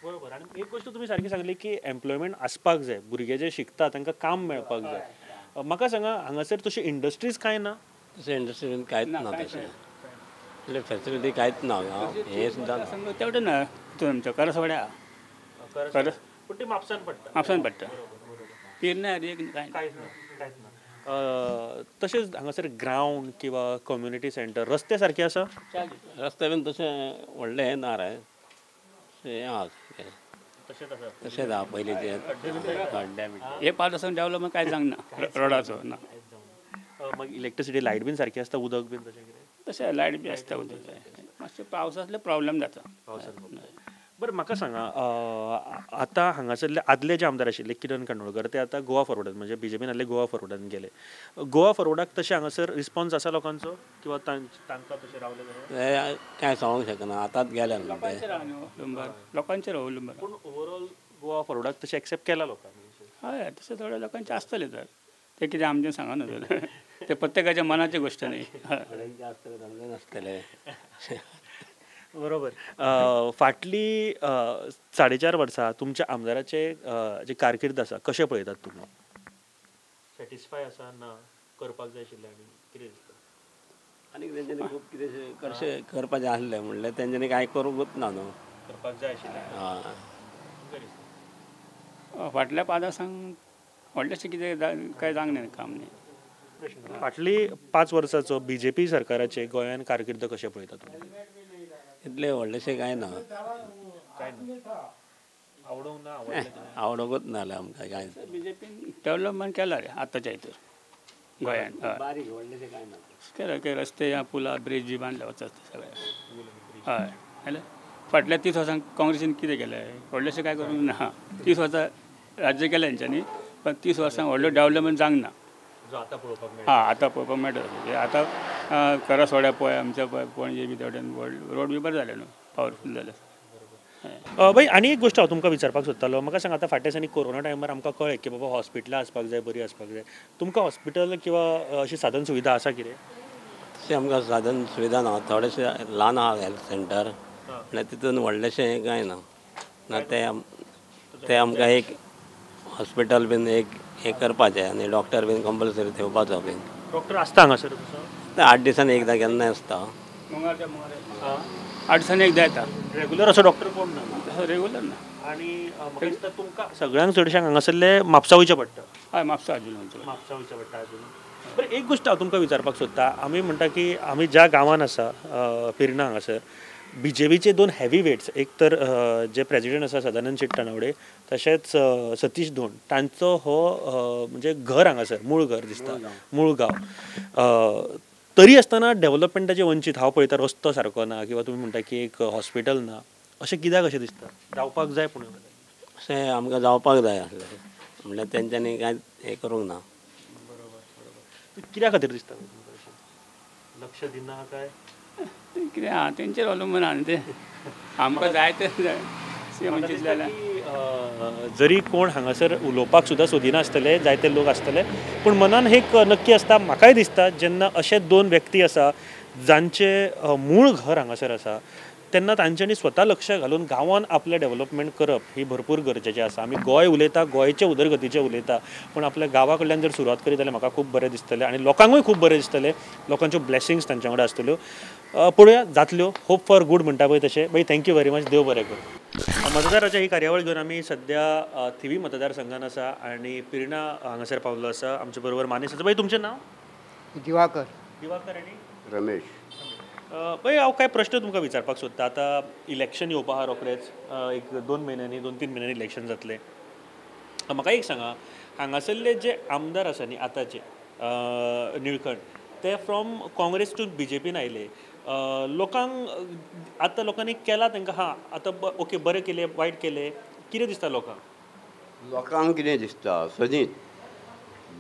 बरोबर. आनी एक गोश्ट तुमी सारकी सांगली की एम्प्लॉयमेंट आसपाक जाय, भुरगे जे शिकता तांकां काम मेळपाक जाय. म्हाका सांगा हांगासर तशी इंडस्ट्रीज कांय ना? तशें इंडस्ट्रीज कांयच ना, तशें म्हणजे फॅसिलिटी कांयच ना. हें सुद्दां तेवटेन ना तितून आमच्या करसवाड्या, पूण ती म्हापसान पडटा, म्हापसान पडटा, पिर्ण्या एक कांयच ना, कांयच ना. तशेंच हांगासर ग्रावंड किंवा कम्युनिटी सेंटर, रस्ते सारके आसा? रस्ते बीन तशें व्हडलें हें ना रे, हें आसा तशेंच आसा, तशेंच आसा पयलीं ते खड्डे. हे 5 वर्सां डेवलपमेंट कांय जावंक ना रोडाचो ना. मागीर इलेक्ट्रिसिटी लायट बीन सारकी आसता, उदक बीन तशें कितें? तशें लायट बी आसता, उदक मातशें पावसांतले प्रॉब्लम जाता. पावसांत. बरें, म्हाका सांगा आतां हांगासरले आदले जे आमदार आशिल्ले किरण कांदोळकर, ते आतां गोवा फॉरवर्डान, म्हणजे बीजेपीन आदले गोवा फॉरवर्डान गेले. गोवा फॉरवर्डाक तशें हांगासर रिस्पॉन्स आसा लोकांचो किंवा तांकां तशें रावले जाल्यार? कांय सांगूंक शकना, आतांच गेले लोकांचेर अवलंबून. पूण ओवरऑल गोवा फॉरवर्डाक तशें एक्सेप्ट केला लोकांनी? हय, तशें थोड्या लोकांचें आसतलें, तर तें कितें आमचें सांगना जाल्यार तें प्रत्येकाच्या मनाची गोश्ट न्ही. नासतलें. बरोबर. फाटली 4.5 वर्सां तुमच्या आमदाराचे जे कारकीर्द आसा कशें पळयतात तुमी? सॅटिस्फाय आसा ना करपाक जाय आशिल्लें आनी कितें दिसता? आनी तेंच्यांनी खूब कितें कशें करपाचें आसलें म्हणल्यार तेंच्यांनी कांय करूंकूच ना न्हू, करपाक जाय आशिल्लें. हय, फाटल्या 5 वर्सांक व्हडलेंशें कितें कांय जावंक ना काम न्ही. फाटली 5 वर्सांचो बीजेपी सरकाराचे गोंयांत कारकीर्द कशें पळयतात तुमी? इतलें व्हडलेंशें कांय ना, आवडूंक ना, आवडूंकूच ना जाल्यार आमकां कांय. बीजेपीन डेवलपमेंट केला रे आतांच्या हितूर गोंयांत, बारीक व्हडलेंशें कांय ना केला, की रस्ते पुलां ब्रिज बी बांदले वचत सगळे. हय, जाल्यार फाटल्या 30 वर्सांक काँग्रेसीन कितें केलें? व्हडलेंशें कांय करूंक ना. 30 वर्सां राज्य केलें हेंच्यांनी, पण 30 वर्सांक व्हडलें डेवलपमेंट जावंक ना. आतां पळोवपाक मेळटा, आतां पळोवपाक मेळटा. आतां करसवाड्या पळय, आमच्या पळय पणजे बी तेवटेन रोड बी बरें जाले न्हू, पावरफूल जाले. बाई आनी एक गोश्ट हांव तुमकां विचारपाक सोदतालो. म्हाका सांग आतां फाटल्या दिसांनी कोरोना टायमार आमकां कळ्ळें की बाबा हॉस्पिटलां आसपाक जाय, बरीं आसपाक जाय. तुमकां हॉस्पिटल किंवा अशी साधन सुविधा आसा कितें? तशें आमकां साधन सुविधा ना, थोडेशें ल्हान आहा हेल्थ सेंटर, म्हणल्यार तितून व्हडलेशें कांय ना. ना ते आमकां एक हॉस्पिटल बीन एक हें करपाचें आनी डॉक्टर बीन कंपल्सरी थेवपाचो बीन. डॉक्टर आसता हांगासर तसो? 8 दिसांनी एकदां केन्नाय आसता. 8 दिसांनी एकदां येता. रेगुलर असो डॉक्टर कोण ना? तसो रेगुलर ना. आनी म्हाका दिसता तुमकां सगळ्यांक चडश्यांक हांगासरले म्हापसा वयचें पडटा. हय, म्हापसा अजून म्हापसा वयचें पडटा अजून. बरें, एक गोश्ट हांव तुमकां विचारपाक सोदता. आमी म्हणटा की आमी ज्या गांवान आसा पिर्णा हांगासर बीजेपीचे 2 हेवी वेट्स, एक तर जे प्रेजिडेंट आसा सदानंद शेट तानावडे, तशेंच सतीश धोंड, तांचो हो म्हणजे घर हांगासर मूळ घर दिसता, मूळ गांव. तरी आसतना डेवलपमेंटाचे वंचीत हांव पळयता, रस्तो सारको ना किंवा तुमी म्हणटा की एक हॉस्पिटल ना, अशें कित्याक अशें दिसता? जावपाक जाय पूण अशें आमकां जावपाक जाय आसलें म्हणल्यार तेंच्यांनी कांय हें करूंक ना. बरोबर. कित्या खातीर दिसता लक्ष दिना काय कितें? आं, तेंचेर अवलंबून आहा न्ही तें, आमकां जाय तें जरी कोण हांगासर उलोवपाक सुद्दां सोदिनासतले, जायते लोक आसतले, पूण मनान एक नक्की आसता. म्हाकाय दिसता जेन्ना अशे 2 व्यक्ती आसा जांचे मूळ घर हांगासर आसा, तेन्ना तांच्यांनी स्वता लक्ष घालून गांवान आपलें डेवलपमेंट करप ही भरपूर गरजेचें आसा. आमी गोंय उलयता, गोंयचे उदरगतीचें उलयता, पूण आपल्या गांवा कडल्यान जर सुरवात करीत जाल्यार म्हाका खूब बरें दिसतलें आनी लोकांकूय खूब बरें दिसतलें. लोकांच्यो ब्लेसिंग्स तांच्या वांगडा आसतल्यो. पळोवया जातल्यो. होप फॉर गूड म्हणटा पळय तशें. बाई thank you very much. देव बरें करूं. मतदाराच्या ही कार्यावळ घेवन आमी सद्या थिवी मतदारसंघान आसा आनी पिर्णा हांगासर पावल्लो आसा. आमचे बरोबर मानेस्त आसा. बाई तुमचें नांव? दिवाकर. दिवाकर आनी रमेश. बाई हांव कांय प्रश्न तुमकां विचारपाक सोदता. आतां इलेक्शन येवपा आहा रोखडेंच, एक 2 म्हयन्यांनी, 2-3 म्हयन्यांनी इलेक्शन जातलें. म्हाका एक सांगा, हांगासरले जे आमदार आसा न्ही आतांचे निळकंठ, ते फ्रॉम काँग्रेस टू बीजेपीन आयले. लोकांक आतां लोकांनी केला तांकां हां आतां ओके बरें केलें वायट केलें कितें दिसता लोकांक? लोकांक कितें दिसता सदींच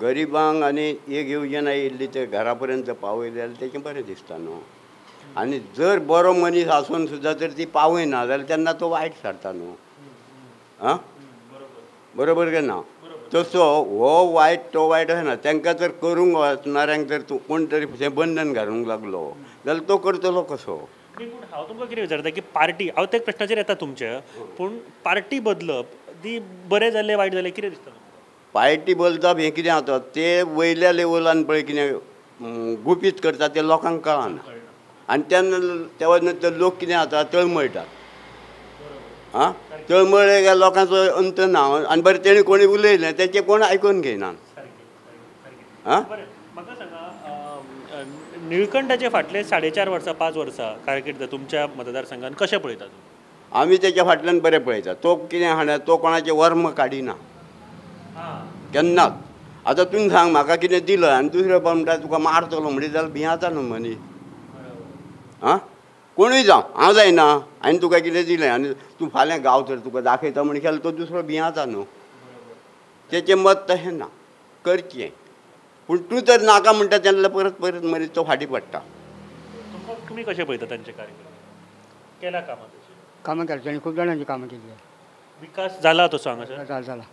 गरिबांक आनी एक येवजण आयिल्ली ते घरा पर्यंत पावयली जाल्यार तेचें बरें दिसता न्हू. आनी जर बरो मनीस आसून सुद्दां जर ती पावयना जाल्यार तेन्ना तो वायट थारता न्हू. आं बरोबर काय ना? तसो हो वायट तो वायट अशें ना. तांकां जर करूंक वचणाऱ्यांक जर तूं कोण तरी थंय बंधन घालूंक लागलो जाल्यार तो करतलो कसो? पूण हांव तुमकां कितें विचारता की पार्टी, हांव त्या प्रश्नाचेर येता तुमच्या, पूण पार्टी बदलप ती बरें जालें वायट जालें कितें दिसता? पार्टी बदलप हें कितें जाता ते वयल्या लेवलान पळय कितें गुपीत करता तें लोकांक कळना आनी तेन्ना तेन्ना ते लोक कितें जाता तळमळटात. आं तळमळ्ळे काय लोकांचो अंत ना आनी बरें तेणी कोणी उलयलें तेचें कोण आयकून घेयना. आं म्हाका सांगा, निळकंठाचे फाटले 4.5 वर्सां 5 वर्सां कारकीर्द तुमच्या मतदारसंघान कशें पळयता? आमी तेच्या फाटल्यान बरें पळयता. तो कितें हाडा तो कोणाचें वर्म काडिना केन्नाच. आतां तुवें सांग म्हाका कितें दिलं आनी दुसरो बाब म्हणटा तुका मारतलो म्हणटा जाल्यार भियेता न्हू मनीस. आं कोणूय जावं हांव जायना हांवें तुका कितें दिलें आनी तूं फाल्यां गांव तर तुका दाखयता म्हणशील जाल्यार तो दुसरो भियेता न्हू. तेचें मत तशें ना करचें, पूण तूं तर नाका म्हणटा तेन्ना परत परत मनीस तो फाटीं पडटा. तुमी कशें पळयता तांचे कार्यक्रम? केला कामां कामां केला तांणी, खूब जाणांची कामां केली. विकास जाला तसो हांगासर? जाला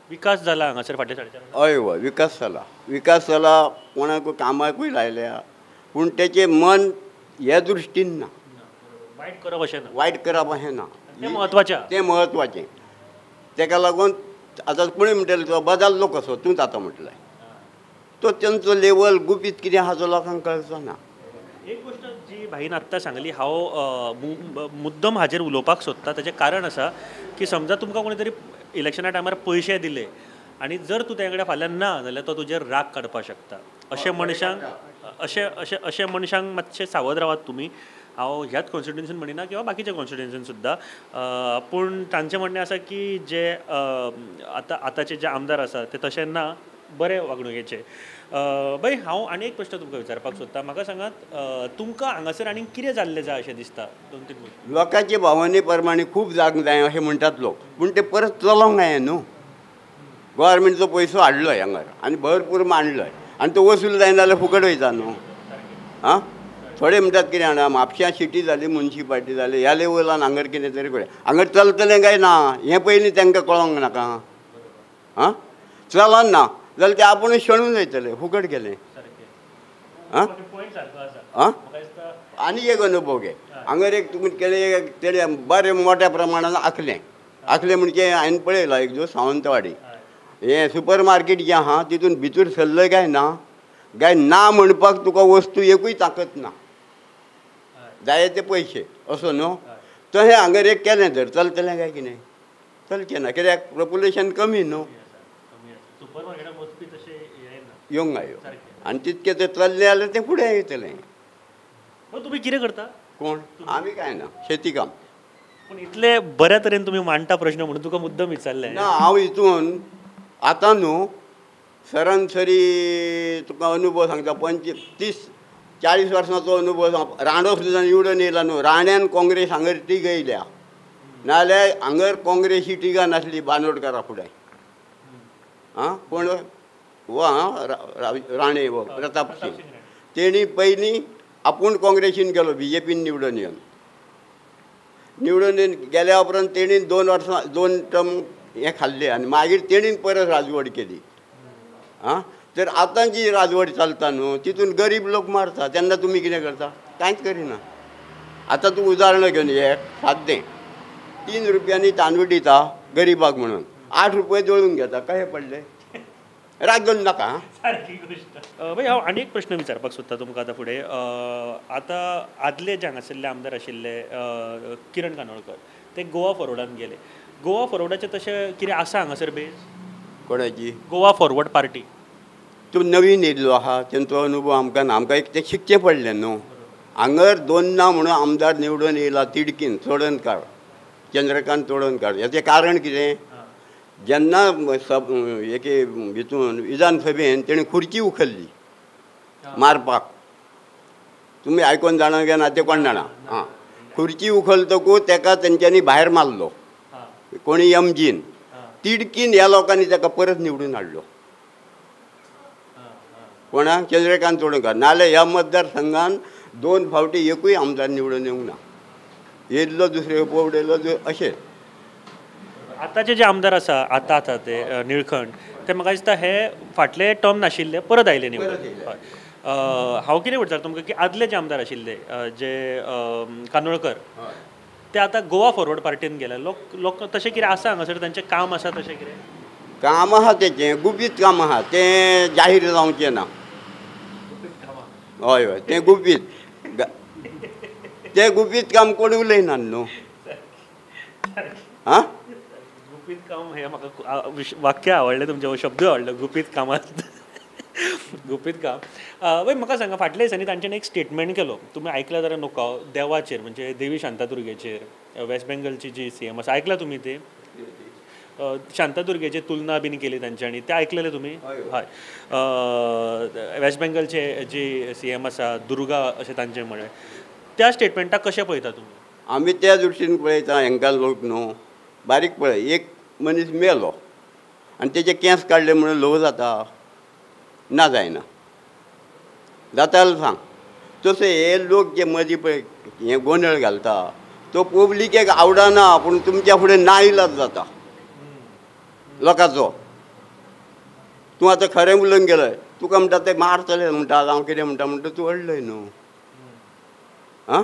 विकास जाला हांगासर फाटले 4.5? हय हय विकास जाला, विकास जाला, कोणाकूय कामाकूय लायल्या, पूण तेचें मन हे दृश्टीन ना, वायट करप अशें ना, वायट करप अशें ना, तें म्हत्वाचें, तें म्हत्वाचें. तेका लागून आतां कोणी म्हणटलें तो बदल्लो कसो तूंच आतां म्हटलें तो तेंचो लेवल गुपीत कितें आहा तो लोकांक कळचो ना. एक गोश्ट जी भाईन आत्तां सांगली, हांव मुद्दम हाजेर उलोवपाक सोदता. ताचें कारण आसा की समजा तुमकां कोणी तरी इलेक्शना टायमार पयशे दिले आनी जर तूं तें कडेन फाल्यां ना जाल्यार तो तुजेर राग काडपाक शकता. अशें मनशांक अशें अशें अशें मनशांक मातशें सावध रावात तुमी. हांव ह्याच कॉन्स्टिट्युएन्सीन म्हणिना किंवा बाकीच्या कॉन्स्टिट्युएन्सीन सुद्दां, पूण तांचें म्हणणें आसा की जे आतां आतांचे जे आमदार आसा ते तशें ना, बरे वागणुकेचे. बाई हांव आनी एक प्रश्न तुमकां विचारपाक सोदता. म्हाका सांगात तुमकां हांगासर आनी कितें जाल्लें जाय अशें दिसता? 2-3 गोश्टी. लोकांचे भावने प्रमाणे खूब जावंक जाय अशें म्हणटात लोक, पूण ते परत चलोवंक जाय न्हू. गव्हर्मेंटचो पयसो हाडलो हांगार आनी भरपूर मांडलो आनी तो वसूल जायना जाल्यार फुकट वयता न्हू. आं थोडे म्हणटात कितें जाणा म्हापश्यां सिटी जाली मुन्सिपाल्टी जाली ह्या लेवलान हांगर कितें तरी करूया, हांगर चलतलें काय ना हें पयलीं तांकां कळोंक नाका. आं चलन ना जाल्यार ते आपूण शेणून वयतले, फुकट गेले. आं आं आनी एक अनुभव घे, हांगर एक तुमी केलें तेणें बरें मोठ्या प्रमाणान आखलें, आखलें म्हणजे हांवें पळयलां एक दीस सावंतवाडी हें सुपर मार्केट जें आहा तितून भितर सरलें काय ना काय ना म्हणपाक तुका वस्तू एकूय ताकत ना, जाय ते पयशे असो न्हू. तशें हांगर एक केलें तर चलतलें काय कितें? चलचें ना, कित्याक पॉप्युलेशन कमी न्हू, येवंक आयो आनी तितकें तें चल्लें जाल्यार तें फुडें येतलें. तुमी कितें करता? कोण आमी कांय ना, शेती काम. पूण इतले बऱ्या तरेन तुमी मांडटा प्रश्न म्हणून तुका मुद्दम विचारलें ना. हांव हितून आतां न्हू सरासरी तुका अनुभव सांगता, 25-30-40 वर्सांचो अनुभव सांग. रांडो सुद्दां निवडून येयला न्हू, राण्यान काँग्रेस हांगर तिगयल्या, नाजाल्यार हांगर काँग्रेस ही टिगा नासली बांदोडकारा फुडें. आं कोण हो आं राणे हो प्रताप सिंग, तेणी पयलीं आपूण काँग्रेसीन गेलो बीजेपीन निवडून येवन, निवडून येवन गेल्या उपरांत तेणी 2 वर्सां 2 टर्म हें खाल्लें आनी मागीर तेणीन परत राजवट केली. आं तर आतां जी राजवट चलता न्हू तितून गरीब लोक मारता, तेन्ना तुमी कितें करता? कांयच करिना. आतां तूं उदाहरण घेवन एक साद्दें 3 रुपयांनी तांदूळ दिता गरिबाक म्हणून 8 रुपये जळून घेता, कशें पडले? राग घेवन नाका. सारकी गोश्ट. बाई हांव आनी एक प्रश्न विचारपाक सोदता तुमकां आतां फुडें. आतां आदले जे हांगासरले आमदार आशिल्ले किरण कानोळकर, ते गोवा फॉरवर्डान गेले. गोवा फॉरवर्डाचें तशें कितें आसा हांगासर बेज? कोणाची? Goa forward party. तूं नवीन येयल्लो आहा, तेंचो अनुभव आमकां ना, आमकां एक तें शिकचें पडलें न्हू. हांगर 2 ना म्हणून आमदार निवडून येयला तिडकीन चोडणकार, चंद्रकांत चोडणकार. हेचें कारण कितें? जेन्ना सब एके हितून विधानसभेन तेणें खुर्ची उखल्ली मारपाक, तुमी आयकोन जाणा काय ना तें कोण जाणा. आं, खुर्ची उखलतकूच तेका तेंच्यांनी भायर मारलो, कोणी एमजीन तिडकीन ह्या लोकांनी तेका परत निवडून हाडलो. कोणाक? चंद्रकांत चोडणकार. नाजाल्यार ह्या मतदारसंघान 2 फावटी एकूय आमदार निवडून येवंक ना, येयल्लो दुसरे उडयलो अशें. आतांचे जे आमदार आसा आतां आतां ते निळखंठ, ते म्हाका दिसता हे फाटले टर्म नाशिल्ले परत आयले निवडून. हांव कितें विचारता तुमकां की आदले जे आमदार आशिल्ले जे कानोळकर, ते आतां गोवा फॉरवर्ड पार्टीन गेले. लोक लोक तशें कितें आसा हांगासर तांचें काम आसा तशें कितें काम आसा? तेचें गुपीत काम आसा, तें जाहीर जावचें ना. हय हय, तें गुपीत, तें गुपीत काम कोण उलयना न्हू. आं, गुपीत काम हें म्हाका वाक्य आवडलें तुमचें, शब्द आवडलो, गुपीत कामात गुपीत काम. वय म्हाका सांगा, फाटल्या दिसांनी तांच्यानी एक स्टेटमेंट केलो, तुमी आयकला जाल्यार नको, देवाचेर म्हणजे देवी शांतादुर्गेचेर, वेस्ट बेंगलची जी सीएम आसा, आयकला तुमी ते शांतादुर्गेची तुलना बीन केली तांच्यांनी, तें आयकलेलें तुमी? हय, वेस्ट बेंगलचे जी सीएम आसा दुर्गा अशें तांचें म्हळें, त्या स्टेटमेंटाक कशें पळयता तुमी? आमी त्या दृश्टीन पळयता हांकां लोक न्हू बारीक पळय, एक मनीस मेलो आनी तेजे केंस काडले म्हणून ल्हव जाता ना, जायना, जाता जाल्यार सांग. तशें हे लोक जे मदीं पळय हे गोंदळ घालता तो पब्लिकेक आवडना, पूण तुमच्या फुडें ना इलाज जाता लोकांचो. तूं आतां खरें उलोवंक गेलय, तुका म्हणटा ते मारतले म्हणटा, हांव कितें म्हणटा म्हणटा तूं अडलय न्हू. आं,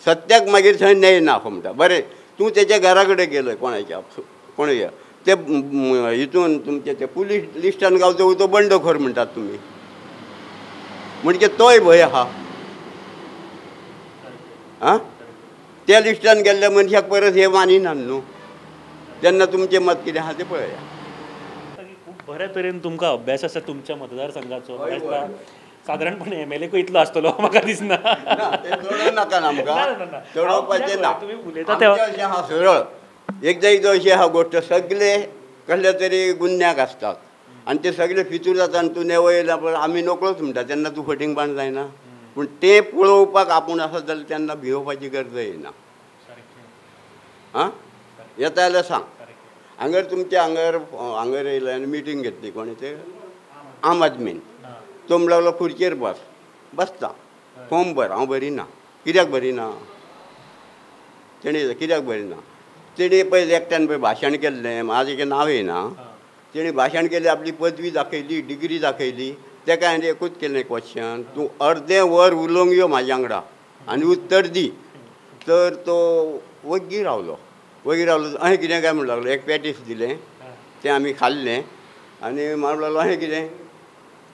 सत्याक मागीर थंय नेयना म्हणटा. बरें, तूं तेच्या घरा कडेन गेलय, कोणाच्या कोणाच्या ते हितून तुमचे ते पुलीस लिस्टान गावचो तो बंडखोर म्हणटात तुमी, म्हणजे तोय भंय आहा. आं, त्या लिस्टान गेल्ल्या मनशाक परत हे मानिनात न्हू, तेन्ना तुमचें मत कितें आहा तें पळया. खूब बऱ्या तरेन तुमकां अभ्यास आसा तुमच्या मतदारसंघाचो. सादारणपणे एमएलए इतलो आसतलो म्हाका दिसना. नाका आमकां चडोवपाचें ना, अशें आहा सरळ. एकदां एकदां अशी आहा गोश्ट, सगळे कसल्या तरी गुन्याक आसतात आनी ते सगळे फितूर जाता आनी तूं नेवो येयला पण आमी नकळोच म्हणटा, तेन्ना तूं फटींगपण जायना. पूण तें पळोवपाक आपूण आसत जाल्यार तेन्ना भियोवपाची गरज येयना. आं, येता जाल्यार सांग. हांगर तुमच्या हांगर हांगर येयले आनी मिटींग घेतली कोणी ते आम आदमीन, तो म्हणूंक लागलो खुर्चेर बस, बसता, फॉर्म भर. हांव भरिना. कित्याक भरिना? तेणी कित्याक भरिना? तेणी पळय एकट्यान पळय भाशण केल्लें, म्हाजें नांव येयना, तेणी भाशण केलें, आपली पदवी दाखयली, डिग्री दाखयली. तेका हांवें एकूच केलें क्वेश्चन, तूं अर्दें वर उलोवंक यो म्हाज्या वांगडा आनी उत्तर दी. तर तो वग्गी रावलो, वग्गी रावलो. अहें कितें काय म्हणूंक लागलो, एक पॅटीस दिलें तें आमी खाल्लें आनी म्हणूंक लागलो अहें कितें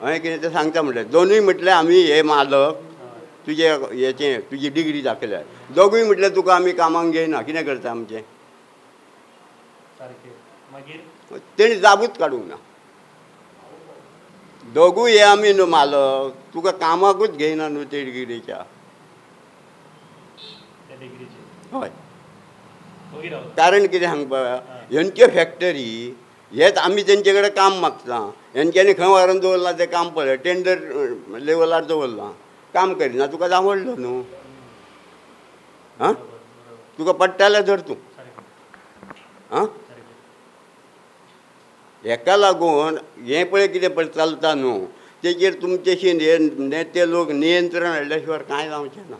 अहें कितें तें सांगता म्हटलें. दोनूय म्हटलें आमी हे मालक, तुजे हेचें तुजी डिग्री दाखयल्यार. दोगूय म्हटलें तुका आमी कामाक घेयना, कितें करता आमचें? तेणी जाबूच काडूंक ना. दोगूय हे आमी न्हू मालक, तुका कामाकूच घेयना न्हू ते डिग्रीच्या. हय, कारण कितें सांगपा, हेंच्यो फॅक्टरी हेच आमी तेंचे कडेन काम मागता, हेंच्यांनी खंय व्हरून दवरलां तें काम पळय, टेंडर लेवलार दवरलां, काम करिना, तुका जावडलो न्हू. आं, तुका पडटा जाल्यार धर तूं. आं, हेका लागून हें पळय कितें पळय चलता न्हू तेचेर तुमचेशी हे नेते लोक नियंत्रण हाडल्या शिवाय कांय जावचें ना.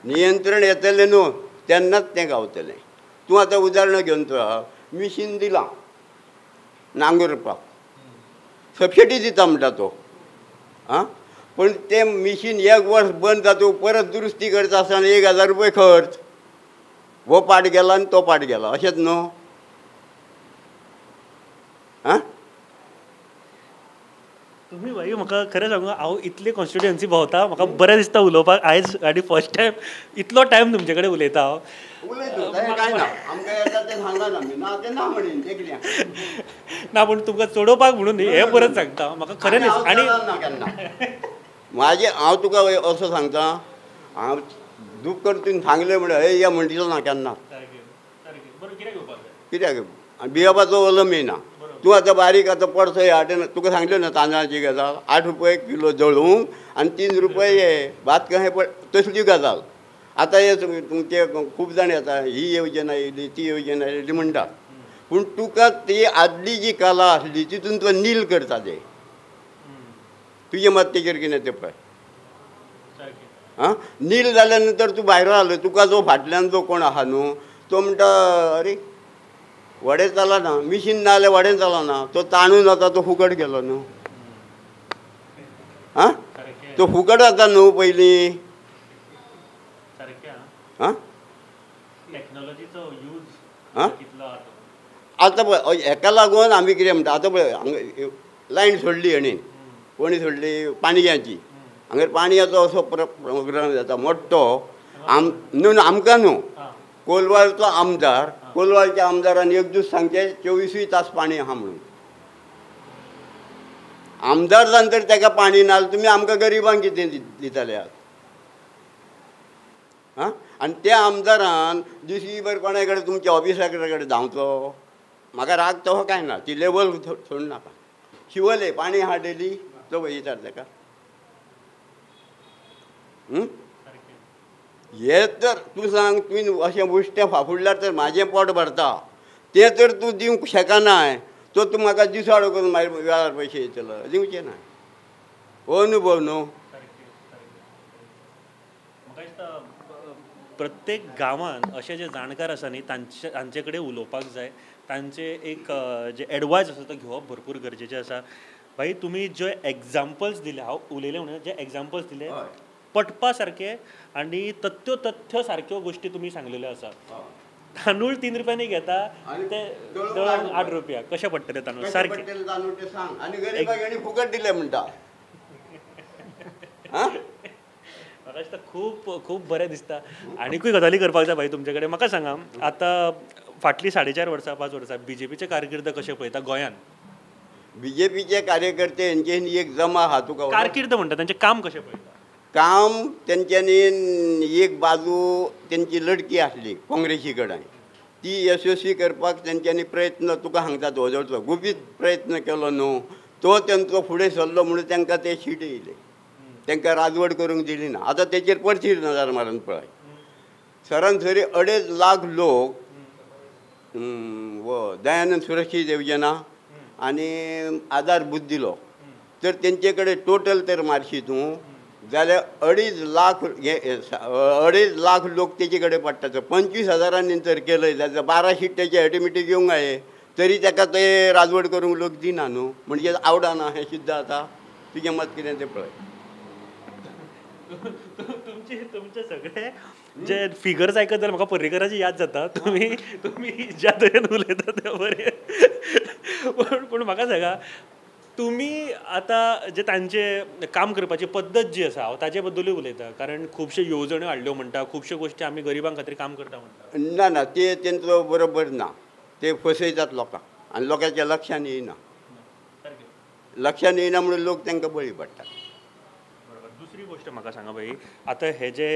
नियंत्रण येतलें न्हू तेन्नाच तें गावतलें. तूं आतां उदाहरणां घेवन तुका मिशीन दिलां नांगरपाक, सबसिडी दिता म्हणटा तो. आं, पूण तें मिशीन एक वर्स बंद जाता, परत दुरुस्ती करता आसतना 1000 रुपये खर्च, हो पाट गेला आनी तो पाट गेला, अशेंच न्हू. आं, तुम्ही भाई म्हाका खरें सांगू, हांव इतले कॉन्स्टिट्युएन्सी भोंवता, म्हाका बरें दिसता उलोवपाक. आयज आनी फर्स्ट टायम इतलो टायम तुमचे कडेन उलयता हांव. ना पूण तुमकां चडोवपाक म्हणून न्ही, हें परत सांगता म्हाका खरें न्ही. आनी म्हाजें हांव तुका असो सांगता, हांव दूख कर तुवें सांगलें म्हणल्यार हे या म्हणटिलो ना केन्ना. कित्याक आनी बियोपाचो अलम येयना. तूं आतां बारीक आतां पडसो ह्या वाटेन तुका सांगलें ना तांदळाची गजाल 8 रुपये किलो जळूंक आनी 3 रुपये हे भात कशें पड तसली गजाल. आतां हे तुमचे खूब जाण येता ही येवजण येयली ती येवजण येयली म्हणटा, पूण तुका ती आदली जी कला आसली तितून तुका नील करता ते. तुजें मत तेजेर कितें तें पळय. आं नील जाल्या नंतर तूं भायर आलो तुका जो फाटल्यान जो कोण आहा न्हू तो म्हणटा अरे वडे चलना, मिशीन ना जाल्यार वडें चलना, तो ताणून वता तो फुकट गेलो न्हू. आं तो फुकट वता न्हू पयलीं. आं आं आतां पळय हेका लागून आमी कितें म्हणटा आतां पळय हांगा लायन सोडली हेणी कोणी सोडली पाणयाची. हांगा पाणयाचो असो प्रोग्राम जाता मोठो न्हू आमकां न्हू कोलवाळचो आमदार, कोलवाळच्या आमदारान एक दीस सांगचें 24 तास पाणी आहा म्हणून. आमदार जावन तर ताका पाणी ना जाल्यार तुमी आमकां गरिबांक कितें दितले आहात. आं आनी त्या आमदारान दिसभर कोणा कडेन तुमच्या ऑफिसा कडेन धांवचो म्हाका राग तो कांय ना, ती लेवल सोडूं नाका. शिवोले पाणी आहा डेली तो विचार ताका. हे तर तूं सांग तुवें अशें उश्टें फाफुडल्यार तर म्हाजें पोट भरता, तें तर तूं दिवंक शकनाय. तो तूं म्हाका दिसाडो करून मागीर वेळार पयशे दितलो दिवचे ना. हो अनुभव न्हू. प्रत्येक गांवांत अशे जे जाणकार आसा न्ही तांचे कडेन उलोवपाक जाय, तांचे एक जे एडवायस आसा तो घेवप भरपूर गरजेचें आसा. भाई तुमी जे एग्जाम्पल्स दिले, हांव उलयलें म्हणून जे एग्जाम्पल्स दिले पटपा सारके आनी तथ्यो तथ्य सारक्यो गोश्टी तुमी सांगलेल्यो आसा. तांदूळ 3 रुपयांनी घेता ते 8 रुपया कशें पडटले तांदूळ सारके सांग. आनी गरिबाक हेणी फुकट दिले म्हणटा. म्हाका दिसता खूब खूब बरें दिसता. आनीकूय गजाली करपाक जाय भाई तुमचे कडेन. म्हाका सांगा आतां फाटलीं 4.5 वर्सां 5 वर्सां बीजेपीचें कारकीर्द कशें पळयता गोंयांत? बीजेपीचे कार्यकर्ते हेंच्यांनी एक जमा आहा तुका कारकीर्द म्हणटा तांचें काम कशें पळयता? काम तेंच्यांनी एक बाजू तेंची लडकी आसली काँग्रेसी कडेन, ती यशस्वी करपाक तेंच्यांनी प्रयत्न तुका सांगता वजोळचो गुपीत प्रयत्न केलो न्हू तो तेंचो फुडें सरलो म्हणून तांकां ते शीट येयले, तांकां राजवट करूंक दिली ना. आतां तेचेर परती नजर मारून पळय सरासरी 2.5 लाख लोक दयानंद सुरक्षीत योजना आनी आधार बूथ दिलो तर तेंचे कडेन टोटल तर मारशी तूं जाल्यार 2.5 लाख 2.5 लाख लोक तेचे कडेन पडटा. 25 हजारांनी जर केलंय जाल्यार 12 शीट तेचे ऑटोमेटीक येवंक जाय, तरी ताका ते राजवट करूंक लोक दिना न्हू, म्हणजे आवडना हें सिद्ध जाता. तुजें मत कितें तें पळय. तुमचे तुमचे सगळे जे फिगर्स आयकत जाल्यार म्हाका पर्रीकराची याद जाता. तुमी तुमी ज्या तरेन उलयता ते बरें, पूण म्हाका सांगा तुमी आतां जे तांचे काम करपाची पद्दत जी आसा हांव ताजे बद्दलूय उलयता, कारण खुबश्यो येवजण्यो हाडल्यो म्हणटा, खुबश्यो गोश्टी आमी गरिबां खातीर काम करता म्हणटा. ना ना ते तेंचो बरोबर ना, ते फसयतात लोकांक आनी लोकांच्या लक्षान येयना, लक्षान येयना म्हणून लोक तांकां बळी पडटात. दुसरी गोष्ट म्हाका सांगा भाई, आतां हे जे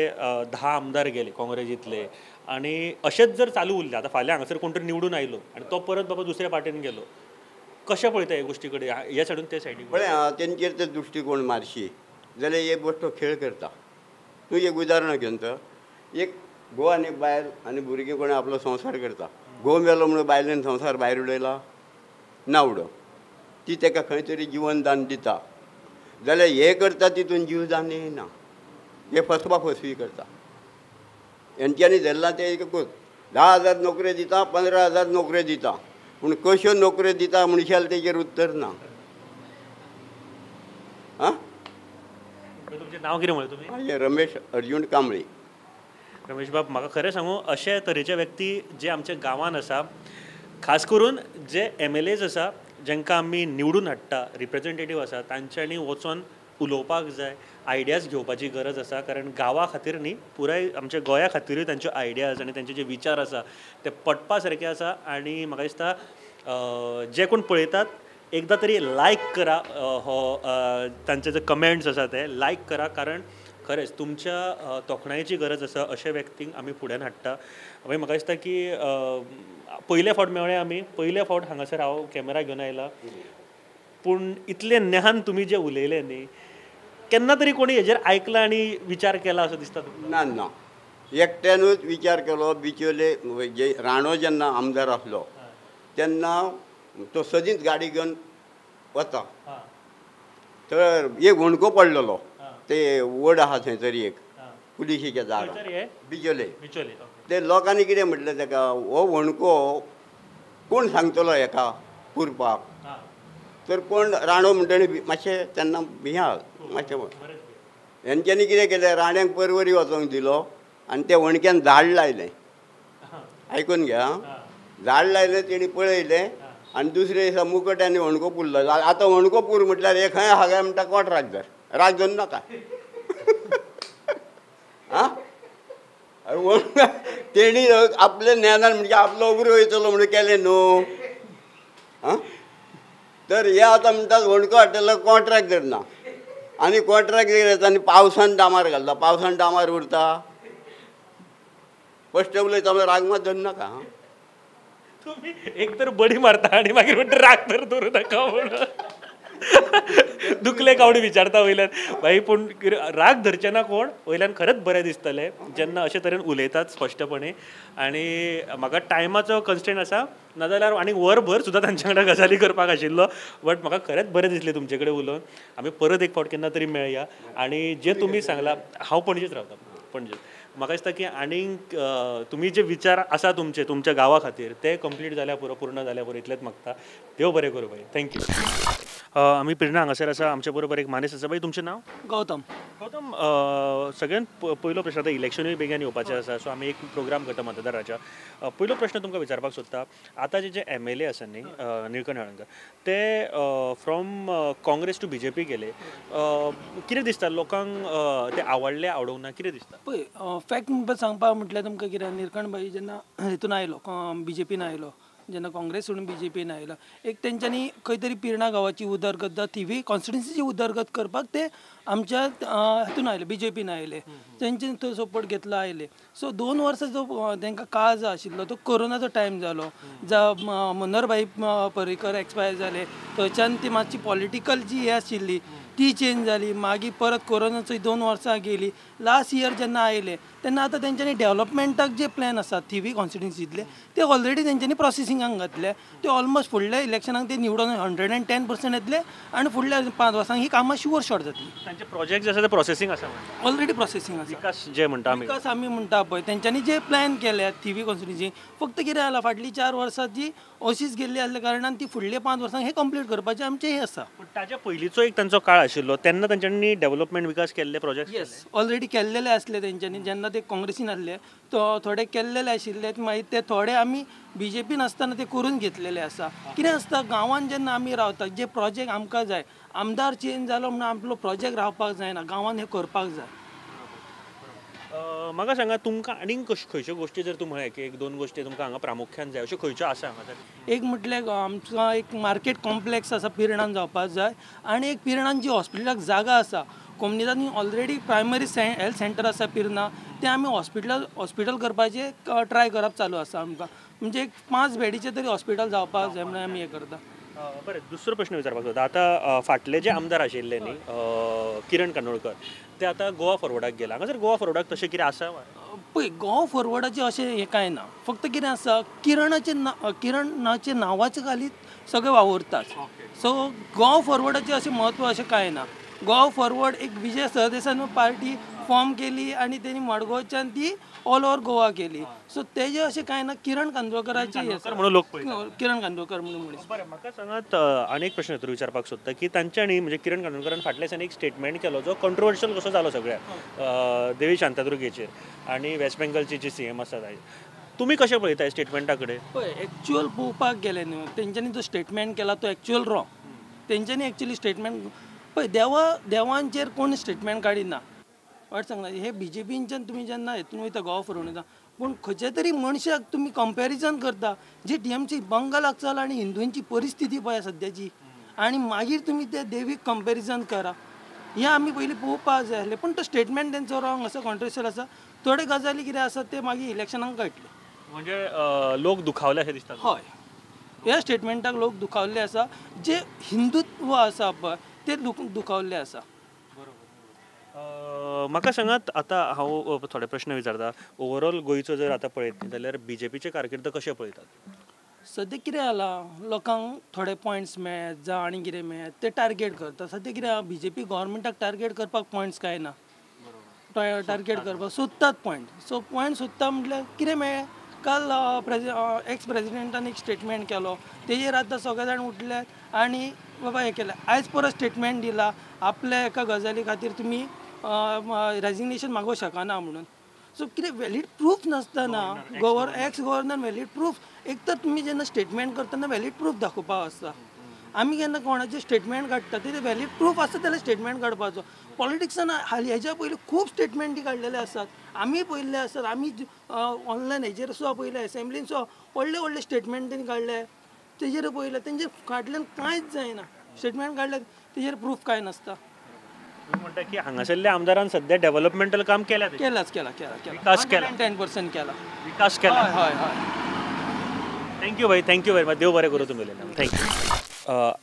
10 आमदार गेले काँग्रेसींतले आनी अशेंच जर चालू उरलें आतां फाल्यां हांगासर कोण तरी निवडून आयलो आनी तो परत बाबा दुसऱ्या पार्टीन गेलो, कशें पळयता हे गोश्टी कडेन ह्या सायडून ते सायडीन? पळय तेंचेर ते दृश्टिकोण मारशी जाल्यार एक गोश्ट खेळ करता. तूं एक उदाहरण घेवन तर एक घोव आनी बायल आनी भुरगीं कोण आपलो संवसार करता, घोव मेलो म्हणून बायलेन संवसार भायर उडयला ना उडो, ती ताका खंय तरी जिवनदान दिता, जाल्यार हे करता तितून जीवदान येयना, हे फसवा फसवी करता. हेंच्यांनी धरलां तें एकूच 10,000 नोकऱ्यो दिता, 15,000 नोकऱ्यो दिता, पूण कश्यो नोकऱ्यो दिता म्हणशाल तेजेर उत्तर ना. आं तुमचें नांव कितें म्हणलें तुमी? म्हाजें रमेश अर्जून कांबळी. रमेश बाब म्हाका खरें सांगू अशे तरेचे व्यक्ती जे आमच्या गांवांत आसा, खास करून जे MLAs आसा जांकां आमी निवडून हाडटा, रिप्रेजेंटेटीव आसा, तांच्यांनी वचोन उलोवपाक जाय, आयडियाज घेवपाची गरज आसा, कारण गांवा खातीर न्ही पुराय आमच्या गोंया खातीरूय तांच्यो आयडियाज आनी तांचे जे विचार आसा ते पटपा सारके आसा. आनी म्हाका दिसता जे कोण पळयतात एकदां तरी लायक करा, हो तांचे जे कमेंट्स आसा ते लायक करा, कारण खरेंच तुमच्या तोखणायेची गरज आसा. अशे व्यक्तींक आमी फुड्यान हाडटा. मागीर म्हाका दिसता की पयले फावट मेळ्ळे आमी, पयले फावट हांगासर हांव कॅमेरा घेवन आयला, पूण इतलें ज्ञान तुमी जें उलयलें न्ही, केन्ना तरी कोणी हेजेर आयकलां आनी विचार केला असो दिसता तुमकां? ना ना, एकट्यानूच विचार केलो. बिचोले जे राणो जेन्ना आमदार आसलो तेन्ना तो सदींच गाडी घेवन वता, तर एक होणको पडलेलो ते वड आहा थंयसर एक पुलिशीच्या दारार बिचोले. ते लोकांनी कितें म्हटलें ताका, हो होणको कोण सांगतलो हेका पुरपाक, तर कोण राणो म्हणटा मातशें तेन्ना भिया मातशें. हेंच्यांनी कितें केलें, राण्याक परवरी वचोंक दिलो आनी त्या वणक्यान झाड लायलें. आयकून घ्या, झाड लायलें तेणी पळयलें आनी दुसरे दिसा मुकट आनी होणको पुरलो. आतां होणको पूर म्हटल्यार हे खंय आहा काय म्हणटा, कोट राग धर, राग धरून नाका. आं, तेणी आपल्या ज्ञानान म्हणजे आपलो उबरो वयतलो म्हणून केलें न्हू. आं, तर हे आतां म्हणटात होणको हाडटलो कॉन्ट्रॅक्ट धरना, आनी कॉन्ट्रॅक्ट धरता आनी पावसान डामार घालता, पावसान डामार उरता. फस्ट उलयता म्हणल्यार राग मात धरू नाका. तुमी एक तर बडी मारता आनी मागीर म्हणटा राग तर धरू नाका म्हणून. दुखले कावडी विचारता वयल्यान भाई, पूण राग धरचे ना कोण, वयल्यान खरेंच बरें दिसतलें जेन्ना अशे तरेन उलयतात स्पश्टपणे. आनी म्हाका टायमाचो कन्स्ट्रेंट आसा, नाजाल्यार आनी वरभर सुद्दां तांच्या वांगडा गजाली करपाक आशिल्लो, बट म्हाका खरेंच बरें दिसलें तुमचे कडेन उलोवन. आमी परत एक फावट केन्ना तरी मेळया. आनी जें तुमी सांगलां, हांव पणजेच रावता, पणजेच. म्हाका दिसता की आनीक तुमी जे विचार आसा तुमचे तुमच्या गांवा खातीर ते कंप्लीट जाल्या पुरो, पूर्ण जाल्या पुरो, इतलेंच मागता. देव बरें करूं भाई, thank you. आमी पिर्णा हांगासर आसा, आमचे बरोबर एक मानेस आसा. बाई, तुमचें नांव? गौतम. गौतम, सगळ्यांत पयलो प्रश्न, आतां इलेक्शनूय बेगीन येवपाचें आसा, सो आमी एक प्रोग्राम करता मतदाराच्या. पयलो प्रश्न तुमकां विचारपाक सोदता, आतां जे जे MLA आसा न्ही निळकंठ हळर्णकर, ते from Congress to BJP गेले, कितें दिसता लोकांक ते आवडले आवडूंक ना, कितें दिसता? पळय, फॅक्ट म्हणपाक सांगपाक म्हटल्यार तुमकां कितें, निळकंठ भाई जेन्ना हितून आयलो, BJPन आयलो, जेन्ना काँग्रेस सोडून BJPन आयलो, एक तेंच्यांनी खंय तरी पिर्णा गांवाची उदरगत, थिवी कॉन्स्टिट्युन्सीची उदरगत करपाक ते आमच्या हितून आयले, BJPन आयले, तेंच्यानी तो सपोर्ट घेतलो आयले. सो 2 वर्सां जो तेंकां काळ जो आशिल्लो तो कोरोनाचो टायम जालो, मनोहर भाई पर्रीकर एक्सपायर जाले, थंयच्यान ती मातशी पॉलिटिकल जी हें आशिल्ली ती चेंज जाली. मागीर परत कोरोनाचो 2 वर्सां गेली. लास्ट इयर जेन्ना आयले तेन्ना आतां तेंच्यांनी डेवलपमेंटाक जे प्लॅन आसा थिवी कॉन्स्टिट्युन्सींतले ते ऑलरेडी तेंच्यांनी प्रोसेसिंगाक घातले. ते ऑलमोस्ट फुडल्या इलेक्शनाक ते निवडून 110% येतले आनी फुडल्या 5 वर्सांक ही कामां शुअर शॉर्ट जातली. तांचे प्रोजेक्ट जे आसा ते प्रोसेसींग आसा, ऑलरेडी प्रोसेसींग आसा. विकास जे म्हणटा आमी, विकास आमी म्हणटा पळय, तेंच्यांनी जे प्लॅन केल्या थिवी कॉन्स्टिट्युन्सी, फक्त कितें जाला फाटलीं 4 वर्सां जी अशीच गेल्ली आसल्या कारणान ती फुडल्या 5 वर्सांक हे कंप्लीट करपाचें आमचें हें आसा. पूण ताच्या पयलींचो एक तांचो काळ आशिल्लो तेन्ना तांच्यांनी डेव्हलपमेंट विकास केल्ले प्रोजेक्ट? येस, ऑलरेडी केल्लेले आसले तेंच्यांनी. जेन्ना ते काँग्रेसीन आसले तो थोडे केल्लेले आशिल्ले, मागीर ते थोडे आमी BJPन आसतना ते करून घेतलेले आसा. कितें आसता गांवांत जेन्ना आमी रावता, जे प्रोजेक्ट आमकां जाय, आमदार चेंज जालो म्हणून आपलो प्रोजेक्ट रावपाक जायना, गांवांत हें करपाक जाय. म्हाका सांगा, तुमकां आनीक खंयच्यो गोश्टी, जर तूं म्हळें की 1-2 गोश्टी तुमकां हांगा प्रामुख्यान जाय, अश्यो खंयच्यो आसा हांगा? एक म्हटल्यार आमकां एक मार्केट कॉम्प्लेक्स आसा पिर्णान जावपाक जाय, आनी एक पिर्णान जी हॉस्पिटलाक जागा आसा, कोमनिदांनी ऑलरेडी प्रायमरी हेल्थ सेंटर आसा पिर्णा, तें आमी हॉस्पिटल करपाचें ट्राय करप चालू आसा आमकां. म्हणजे एक 5 बेडीचें तरी हॉस्पिटल जावपाक जाय म्हणून आमी हें करता. बरें, दुसरो प्रश्न विचारपाक सोदता. आतां फाटले जे आमदार आशिल्ले न्ही किरण कानोळकर, ते आतां गोवा फॉरवर्डाक गेला. हांगासर गोवा फॉरवर्डाक तशें कितें आसा? पळय, गोवा फॉरवर्डाचें अशें हें कांय ना, फक्त कितें आसा किरणाचे नांवाचे घालीत सगळे वावुरतात. सो गोवा फॉरवर्डाचें अशें म्हत्व अशें कांय ना. गोवा फॉरवर्ड एक विजय सरदेसान पार्टी फॉर्म केली आनी तेणी मडगांवच्यान ती ऑल ओवर गोवा केली. सो तेजें अशें कांय ना. किरण कांदोळकराचें म्हणून लोक किरण कांदोळकर म्हणून मनीस. बरें, म्हाका सांगात, आनी एक प्रश्न तर विचारपाक सोदता की तांच्यांनी म्हणजे किरण कांदोळकरान फाटल्या दिसांनी एक स्टेटमेंट केलो जो कंट्रोवर्शियल कसो जालो सगळ्या देवी शांतादुर्गेचेर आनी वेस्ट बेंगलची जी CM आसा, तुमी कशें पळयता स्टेटमेंटा कडेन? पळय, एक्चुअल पळोवपाक गेलें न्हू, तेंच्यांनी जो स्टेटमेंट केला तो एक्चुअल रॉंग. तेंच्यांनी एक्चुअली स्टेटमेंट पळय, देवांचेर कोण स्टेटमेंट काडिना. वाट सांगला हे BJPनच्यान तुमी जेन्ना हेतून वयता गोवा फॉरवर्ड वयता, पूण खंयच्या तरी मनशाक तुमी कंपॅरिजन करता जी TMC बंगालाक चल आनी हिंदूंची परिस्थिती पळय सद्याची, आनी मागीर तुमी त्या देवीक कंपॅरिजन करा. हें आमी पयलीं पळोवपाक जाय आसलें. पूण तो स्टेटमेंट तेंचो रॉंग आसा, कॉन्ट्रोवर्शियल आसा. थोडे गजाली कितें आसा ते मागीर इलेक्शनाक कळटले. म्हणजे लोक दुखावले अशें दिसता. हय, ह्या स्टेटमेंटाक लोक दुखावल्ले आसा, जे हिंदुत्व आसा पळय ते दुखावल्ले आसा. बरोबर. म्हाका सांगात आतां हांव थोडे प्रश्न विचारता. ओवरऑल गोंयचो जर आतां पळयत जाल्यार बीजेपीचे कारकीर्द कशें पळयतात? सद्या कितें जालां, लोकांक थोडे पॉयंट्स मेळ्ळ्यात जावं आनी कितें मेळ्ळ्यात ते टार्गेट करता. सद्या कितें बीजेपी गव्हर्मेंटाक टार्गेट करपाक पॉयंट्स कांय ना, टार्गेट करपाक सोदतात पॉयंट. सो पॉयंट सोदता म्हटल्यार कितें मेळ्ळें, काल एक्स प्रेजिडेंटान एक स्टेटमेंट केलो, तेजेर आतां सगळे जाण उठले आनी बाबा हें केलें. आयज परत स्टेटमेंट दिला आपल्या एका गजाली खातीर तुमी रेजिग्नेशन मागोवंक शकना म्हणून. सो कितें व्हॅलीड प्रूफ नासतना एक्स गव्हर्नर व्हॅलीड प्रूफ, एक तर तुमी जेन्ना स्टेटमेंट करतना व्हॅलीड प्रूफ दाखोवपाक आसता. आमी केन्ना कोणाचें स्टेटमेंट काडटा तेजें व्हॅलीड प्रूफ आसता जाल्यार स्टेटमेंट काडपाचो. पॉलिटिक्सान हालीं हेज्या पयलीं खूब स्टेटमेंटी काडलेले आसात, आमी पळयल्ले आसात, आमी ऑनलायन हेजेर सुद्दां पळयले, एसेंब्लीन सुद्दां व्हडले व्हडले स्टेटमेंट तेणी काडले, तेजेर पळयले, तेंचे फाटल्यान कांयच जायना. स्टेटमेंट काडले तेजेर प्रूफ कांय नासता. म्हणटा की हांगासरल्या आमदारान सध्या डेव्हलपमेंटल काम केलां, केलाच केला केला केला, विकास केला, 110% केला, विकास केला. हय हय हय. Thank you भाई, thank you very much. देव बरें करूं तुमी. Thank you.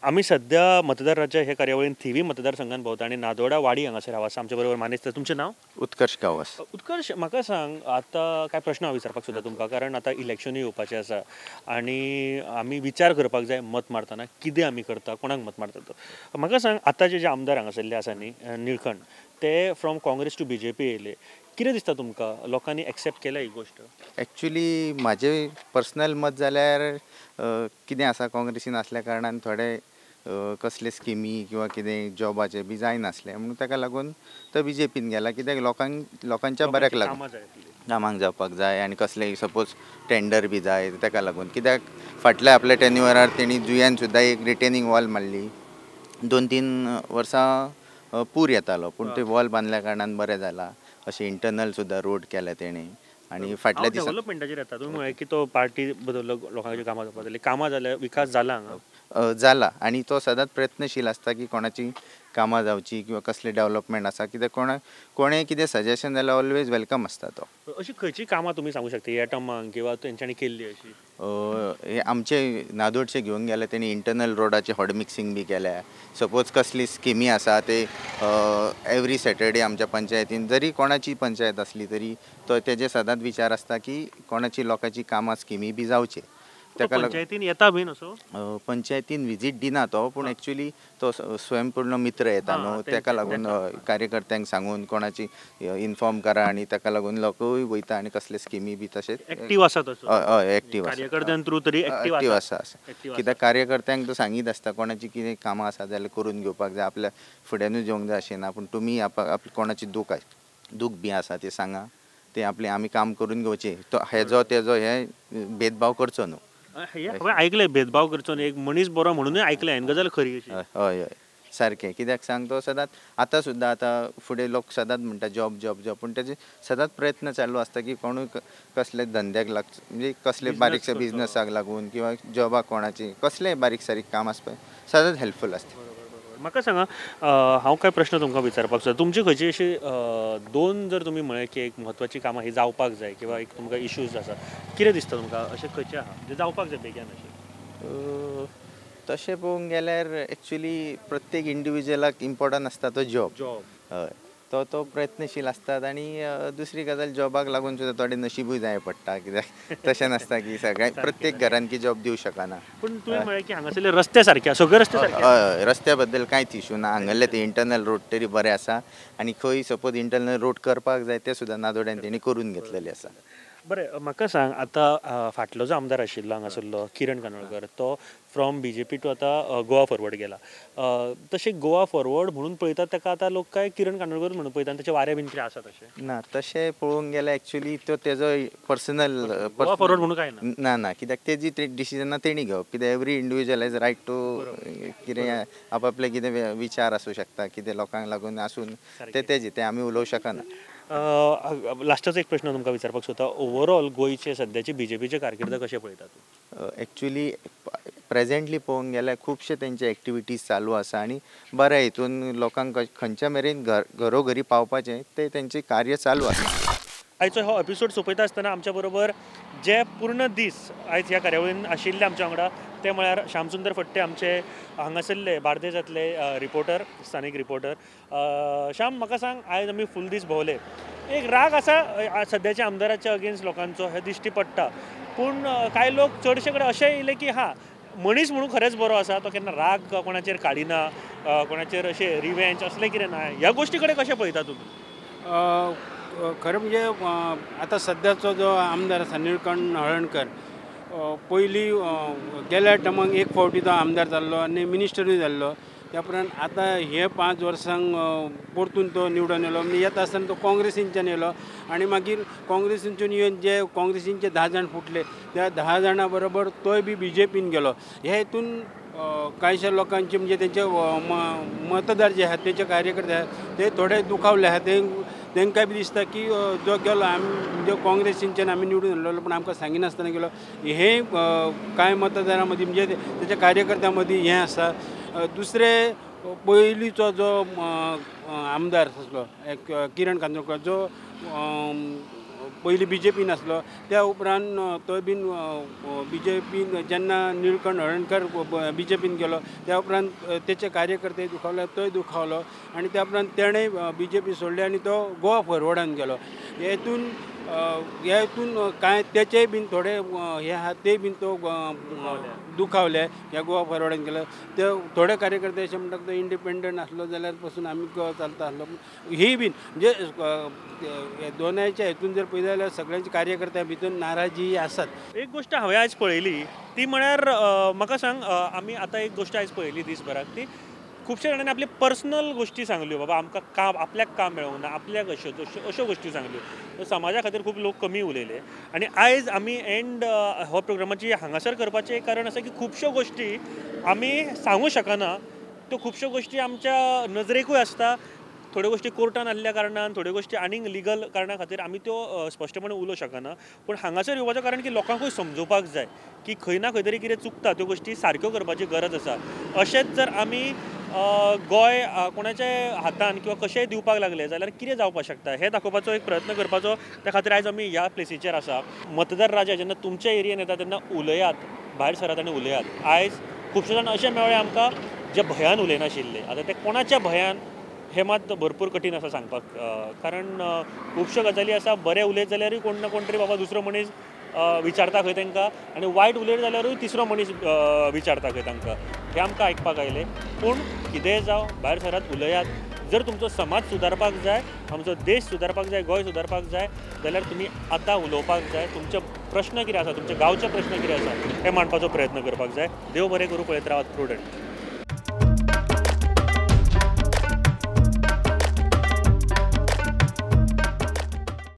आमी सध्या मतदार राज्य हे कार्यावळीन थिवी मतदारसंघान भोंवता आनी नादोडा वाडी हांगासर हांव आसा. आमच्या बरोबर मानेस्त. तुमचें नांव? उत्कर्ष गांवस. उत्कर्ष, म्हाका सांग आतां कांय प्रश्न हांव विचारपाक सोदता तुमकां, कारण आतां इलेक्शनूय येवपाचें आसा आनी आमी विचार करपाक जाय मत मारतना कितें आमी करता, कोणाक मत मारता तो. म्हाका सांग आतांचे जे आमदार हांगासरले आसा न्ही निळखण, ते फ्रॉम काँग्रेस टू बीजेपी येयले, कितें दिसता तुमकां लोकांनी एक्सेप्ट केल्या ही गोश्ट? एक्चुली म्हाजें पर्सनल मत जाल्यार कितें आसा, काँग्रेसीन आसल्या कारणान थोडे कसले स्किमी किंवा कितें जॉबाचे बी जायनासलें म्हणून ताका लागून तो बीजेपीन गेला. कित्याक लोकांक लोकांच्या बऱ्याक लागून कामाक जावपाक जाय आनी कसले सपोज टेंडर बी जाय ताका लागून. कित्याक फाटल्या आपल्या टेन्युअरार तेणी जुयान सुद्दां एक रिटेनिंग वॉल मारली, 2-3 वर्सां पूर येतालो पूण ते वॉल बांदल्या कारणान बरें जाला. अशें इंटरनल सुद्दां रोड केल्या तेणी. आनी फाटल्या दिसा डेव्हलपमेंटाचेर येता तुमी म्हळें की तो पार्टी बदल्लो, लोकांची कामां जावपाक जाली, कामां जाल्या, विकास जाला हांगा जाला. आनी तो सदांच प्रयत्नशील आसता की कोणाची कामां जावची किंवा कसलें डेव्हलपमेंट आसा, कित्याक कोणें कितें सजेशन जाल्यार ऑलवेज welcome आसता तो. अशी खंयची कामां तुमी सांगू शकता ह्या टर्माक किंवा तेंच्यांनी केल्ली अशी? हे आमचे नादोडचे घेवन गेले तेणी इंटरनल रोडाचे हॉट मिक्सिंग बी केल्या. सपोज कसली स्किमी आसा ते एवरी सॅटर्डे आमच्या पंचायतीन जरी कोणाची पंचायत आसली तरी तो तेजे सदांच विचार आसता की कोणाची लोकांची कामां स्किमी बी जावचे. ताका पंचायतीन येता बीन असो? पंचायतीन विजीट दिना तो, पूण एक्चुली तो स्वयंपूर्ण मित्र येता न्हू, ताका लागून कार्यकर्त्यांक सांगून कोणाची इन्फॉर्म करा आनी ताका लागून लोकूय वयता आनी कसले स्किमी बी तशेंच एक्टीव आसा. हय हय, एक्टीव आसा कार्यकर्त्यां थ्रू तरी एक्टीव आसा. कित्याक कार्यकर्त्यांक तो सांगीत आसता कोणाची कितें कामां आसा जाल्यार करून घेवपाक जाय, आपल्या फुड्यानूच येवंक जाय अशें ना, पूण तुमी कोणाची दूख बी आसा ते सांगा, ते आपलें आमी काम करून घेवचें. तो हेजो तेजो हे भेदभाव करचो न्हू. हांवें आयकलें भेदभाव करचो न्ही, एक मनीस बरो म्हणूनय आयकलें हांवें, गजाल खरी अशी. हय हय सारकें. कित्याक सांग, तो सदांच आतां सुद्दां आतां फुडें लोक सदांच म्हणटा जॉब जॉब जॉब, पूण तेजे सदांच प्रयत्न चालू आसता की कोणूय कसले धंद्याक लागचो, म्हणजे कसले बारीकशे बिजनसाक लागून किंवा जॉबाक कोणाची कसलेय बारीक सारीक काम आसता सदांच हेल्पफूल आसता. म्हाका सांगा, हांव कांय प्रश्न तुमकां विचारपाक सोदता. तुमची खंयची अशी दोन जर तुमी म्हळें की एक म्हत्वाची कामां ही जावपाक जाय किंवा एक तुमकां इश्यूज आसा, कितें दिसता तुमकां अशें खंयचें आहा जें जावपाक जाय बेगीन अशें? तशें पळोवंक गेल्यार एक्चुली प्रत्येक इंडिविज्युअलाक इम्पॉर्टंट आसता तो जॉब. हय, तो तो प्रयत्नशील आसतात. आनी दुसरी गजाल जॉबाक लागून सुद्दां थोडें नशिबूय जाय पडटा, कित्याक तशें नासता की सगळ्या प्रत्येक घरान की जॉब दिवं शकना. पूण तुवें म्हळें की हांगासरले रस्ते सारके आसा, सगळे रस्ते सारके? हय, रस्त्या बद्दल कांयच इशू ना. हांगासरले ते इंटरनल रोड तरी बरे आसा आनी खंय सपोज इंटरनल रोड करपाक जाय ते सुद्दां नादोड्यान तेणी करून घेतलेले आसा. बरें, म्हाका सांग आतां फाटलो जो आमदार आशिल्लो हांगासरलो किरण कानोळकर, तो फ्रॉम बीजेपी टू आतां गोवा फॉरवर्ड गेला. तशें गोवा फॉरवर्ड म्हणून पळयतात ताका आतां लोक काय किरण कानोळकर म्हणून पळयतात आनी तेचे वारे बीन कितें आसा तशें? ना, तशें पळोवंक गेल्यार एक्चुली तो तेजो पर्सनल गोवा फॉरवर्ड म्हणून काय ना? ना ना, कित्याक तेजी डिसिजनां तेणी घेवप. कित्याक every individual has right to कितें आपापले कितें विचार आसूं शकता, कितें लोकांक लागून आसून ते तेजे ते आमी उलोवंक शकना. लास्टाचो एक प्रश्न तुमकां विचारपाक सोदता, ओवरऑल गोंयचे सद्याचे बीजेपीचे कारकिर्द कशें पळयतात? एक्चुली प्रेजेंटली पळोवंक गेल्यार खुबशे तेंचे एक्टिविटीज चालू आसा आनी बऱ्या हितून लोकांक खंयच्या मेरेन घरोघरी पावपाचें ते तेंचें कार्य चालू आसा. आयचो हो एपिसोड सोंपयता आसतना आमच्या बरोबर जे पूर्ण दीस आयज ह्या कार्यावळीन आशिल्ले आमच्या वांगडा ते म्हळ्यार श्यामसुंदर फडते, आमचे हांगासरले बार्देजांतले रिपोर्टर, स्थानीक रिपोर्टर. श्याम, म्हाका सांग, आयज आमी फूल दीस भोंवले, एक राग आसा सद्याच्या आमदाराच्या अगेन्स्ट लोकांचो हें दिश्टी पडटा, पूण कांय लोक चडशे कडेन अशें येयले की हां मनीस म्हणून खरेंच बरो आसा, तो केन्ना राग कोणाचेर काडिना, कोणाचेर अशें रिवेंज असलें कितें ना, ह्या गोश्टी कडेन कशें पळयता तुमी? खरें म्हणजे आतां सद्याचो जो आमदार आसा निळकंठ हळर्णकर, पयलीं गेल्या टर्माक एक फावटी तो आमदार जाल्लो आनी मिनिस्टरूय जाल्लो. त्या उपरांत आतां हे 5 वर्सांक परतून तो निवडून येयलो. म्हणजे येता आसतना तो काँग्रेसींच्यान येयलो आनी मागीर काँग्रेसींच्यान येवन जे काँग्रेसींचे 10 जाण फुटले त्या 10 जाणां बरोबर तोय बी बीजेपीन गेलो. हे हितून कांयशा लोकांचे म्हणजे तेंचे मतदार जे आहात, तेंचे कार्यकर्ते आहात, ते थोडे दुखावले आहात. तांकां बी दिसता की जो गेलो आमी म्हणजे काँग्रेसींच्यान आमी निवडून येयल्लो पूण आमकां सांगिनासतना गेलो. हें कांय मतदारां मदीं म्हणजे तेच्या कार्यकर्त्यां मदीं हें आसा. दुसरें, पयलींचो जो आमदार आसलो किरण कांदोळकर, जो पयलीं बीजेपीन आसलो, त्या उपरांत तो बीन बीजेपीन जेन्ना निळकंठ हळर्णकर बीजेपीन गेलो त्या उपरांत तेचे कार्यकर्ते दुखावले, तोय दुखावलो आनी त्या उपरांत तेणें बीजेपी सोडली आनी तो गोवा फॉरवर्डान गेलो. हेतून ह्या हितून कांय तेचेय बीन थोडे हे आहा ते बीन तो दुखावले ह्या गोवा फॉरवर्डान गेलो. ते थोडे कार्यकर्ते अशें म्हणटा तो इंडिपेंडंट आसलो जाल्यार पसून आमी चलता आसलो. ही बीन म्हणजे दोनायच्या हितून जर पळयत जाल्यार सगळ्यांच्या कार्यकर्त्यां भितर नाराजी आसात. एक गोश्ट हांवें आयज पळयली ती म्हळ्यार म्हाका सांग, आमी आतां एक गोश्ट आयज पळयली दिसभराक, ती खुबशे जाणांनी आपली पर्सनल गोश्टी सांगल्यो, बाबा आमकां काम, आपल्याक काम मेळोंक ना, आपल्याक अश्यो अश्यो गोश्टी सांगल्यो. समाजा खातीर खूब लोक कमी उलयले. आनी आयज आमी एंड हो प्रोग्रामाची हांगासर करपाचें एक कारण आसा की खुबश्यो गोश्टी आमी सांगूं शकना, त्यो खुबश्यो गोश्टी आमच्या नजरेकूय आसता. थोड्यो गोश्टी कोर्टान आसल्या कारणान, थोड्यो गोश्टी आनीक लिगल कारणा खातीर आमी त्यो स्पश्टपणे उलोवंक शकना. पूण हांगासर येवपाचें कारण की लोकांकूय समजोवपाक जाय की खंय ना खंय तरी कितें चुकता, त्यो गोश्टी सारक्यो करपाची गरज आसा. अशेंच जर आमी गोंय कोणाच्या हातान किंवा कशेंय दिवपाक लागले जाल्यार कितें जावपाक शकता हें दाखोवपाचो एक प्रयत्न करपाचो, त्या खातीर आयज आमी ह्या प्लेसीचेर आसा. मतदार राजा जेन्ना तुमच्या एरियेन येता तेन्ना उलयात, भायर सरात आनी उलयात. आयज खुबशे जाण अशें मेळ्ळे आमकां जे भंयान उलयनाशिल्ले. आतां ते कोणाच्या भंयान हें मात भरपूर कठीण आसा सांगपाक, कारण खुबश्यो गजाली आसा, बरें उलयत जाल्यारूय कोण ना कोण तरी बाबा दुसरो मनीस विचारता खंय तांकां, आनी वायट उलयत जाल्यारूय तिसरो मनीस विचारता खंय तांकां, हें आमकां आयकपाक आयलें. पूण कितेंय जावं, भायर सरात, उलयात. जर तुमचो समाज सुदारपाक जाय, आमचो देश सुदारपाक जाय, गोंय सुदारपाक जाय जाल्यार तुमी आतां उलोवपाक जाय. तुमचे प्रश्न कितें आसा, तुमचे गांवचे प्रश्न कितें आसा हे मांडपाचो प्रयत्न करपाक जाय. देव बरें करूं. पळयत रावात प्रुडंट.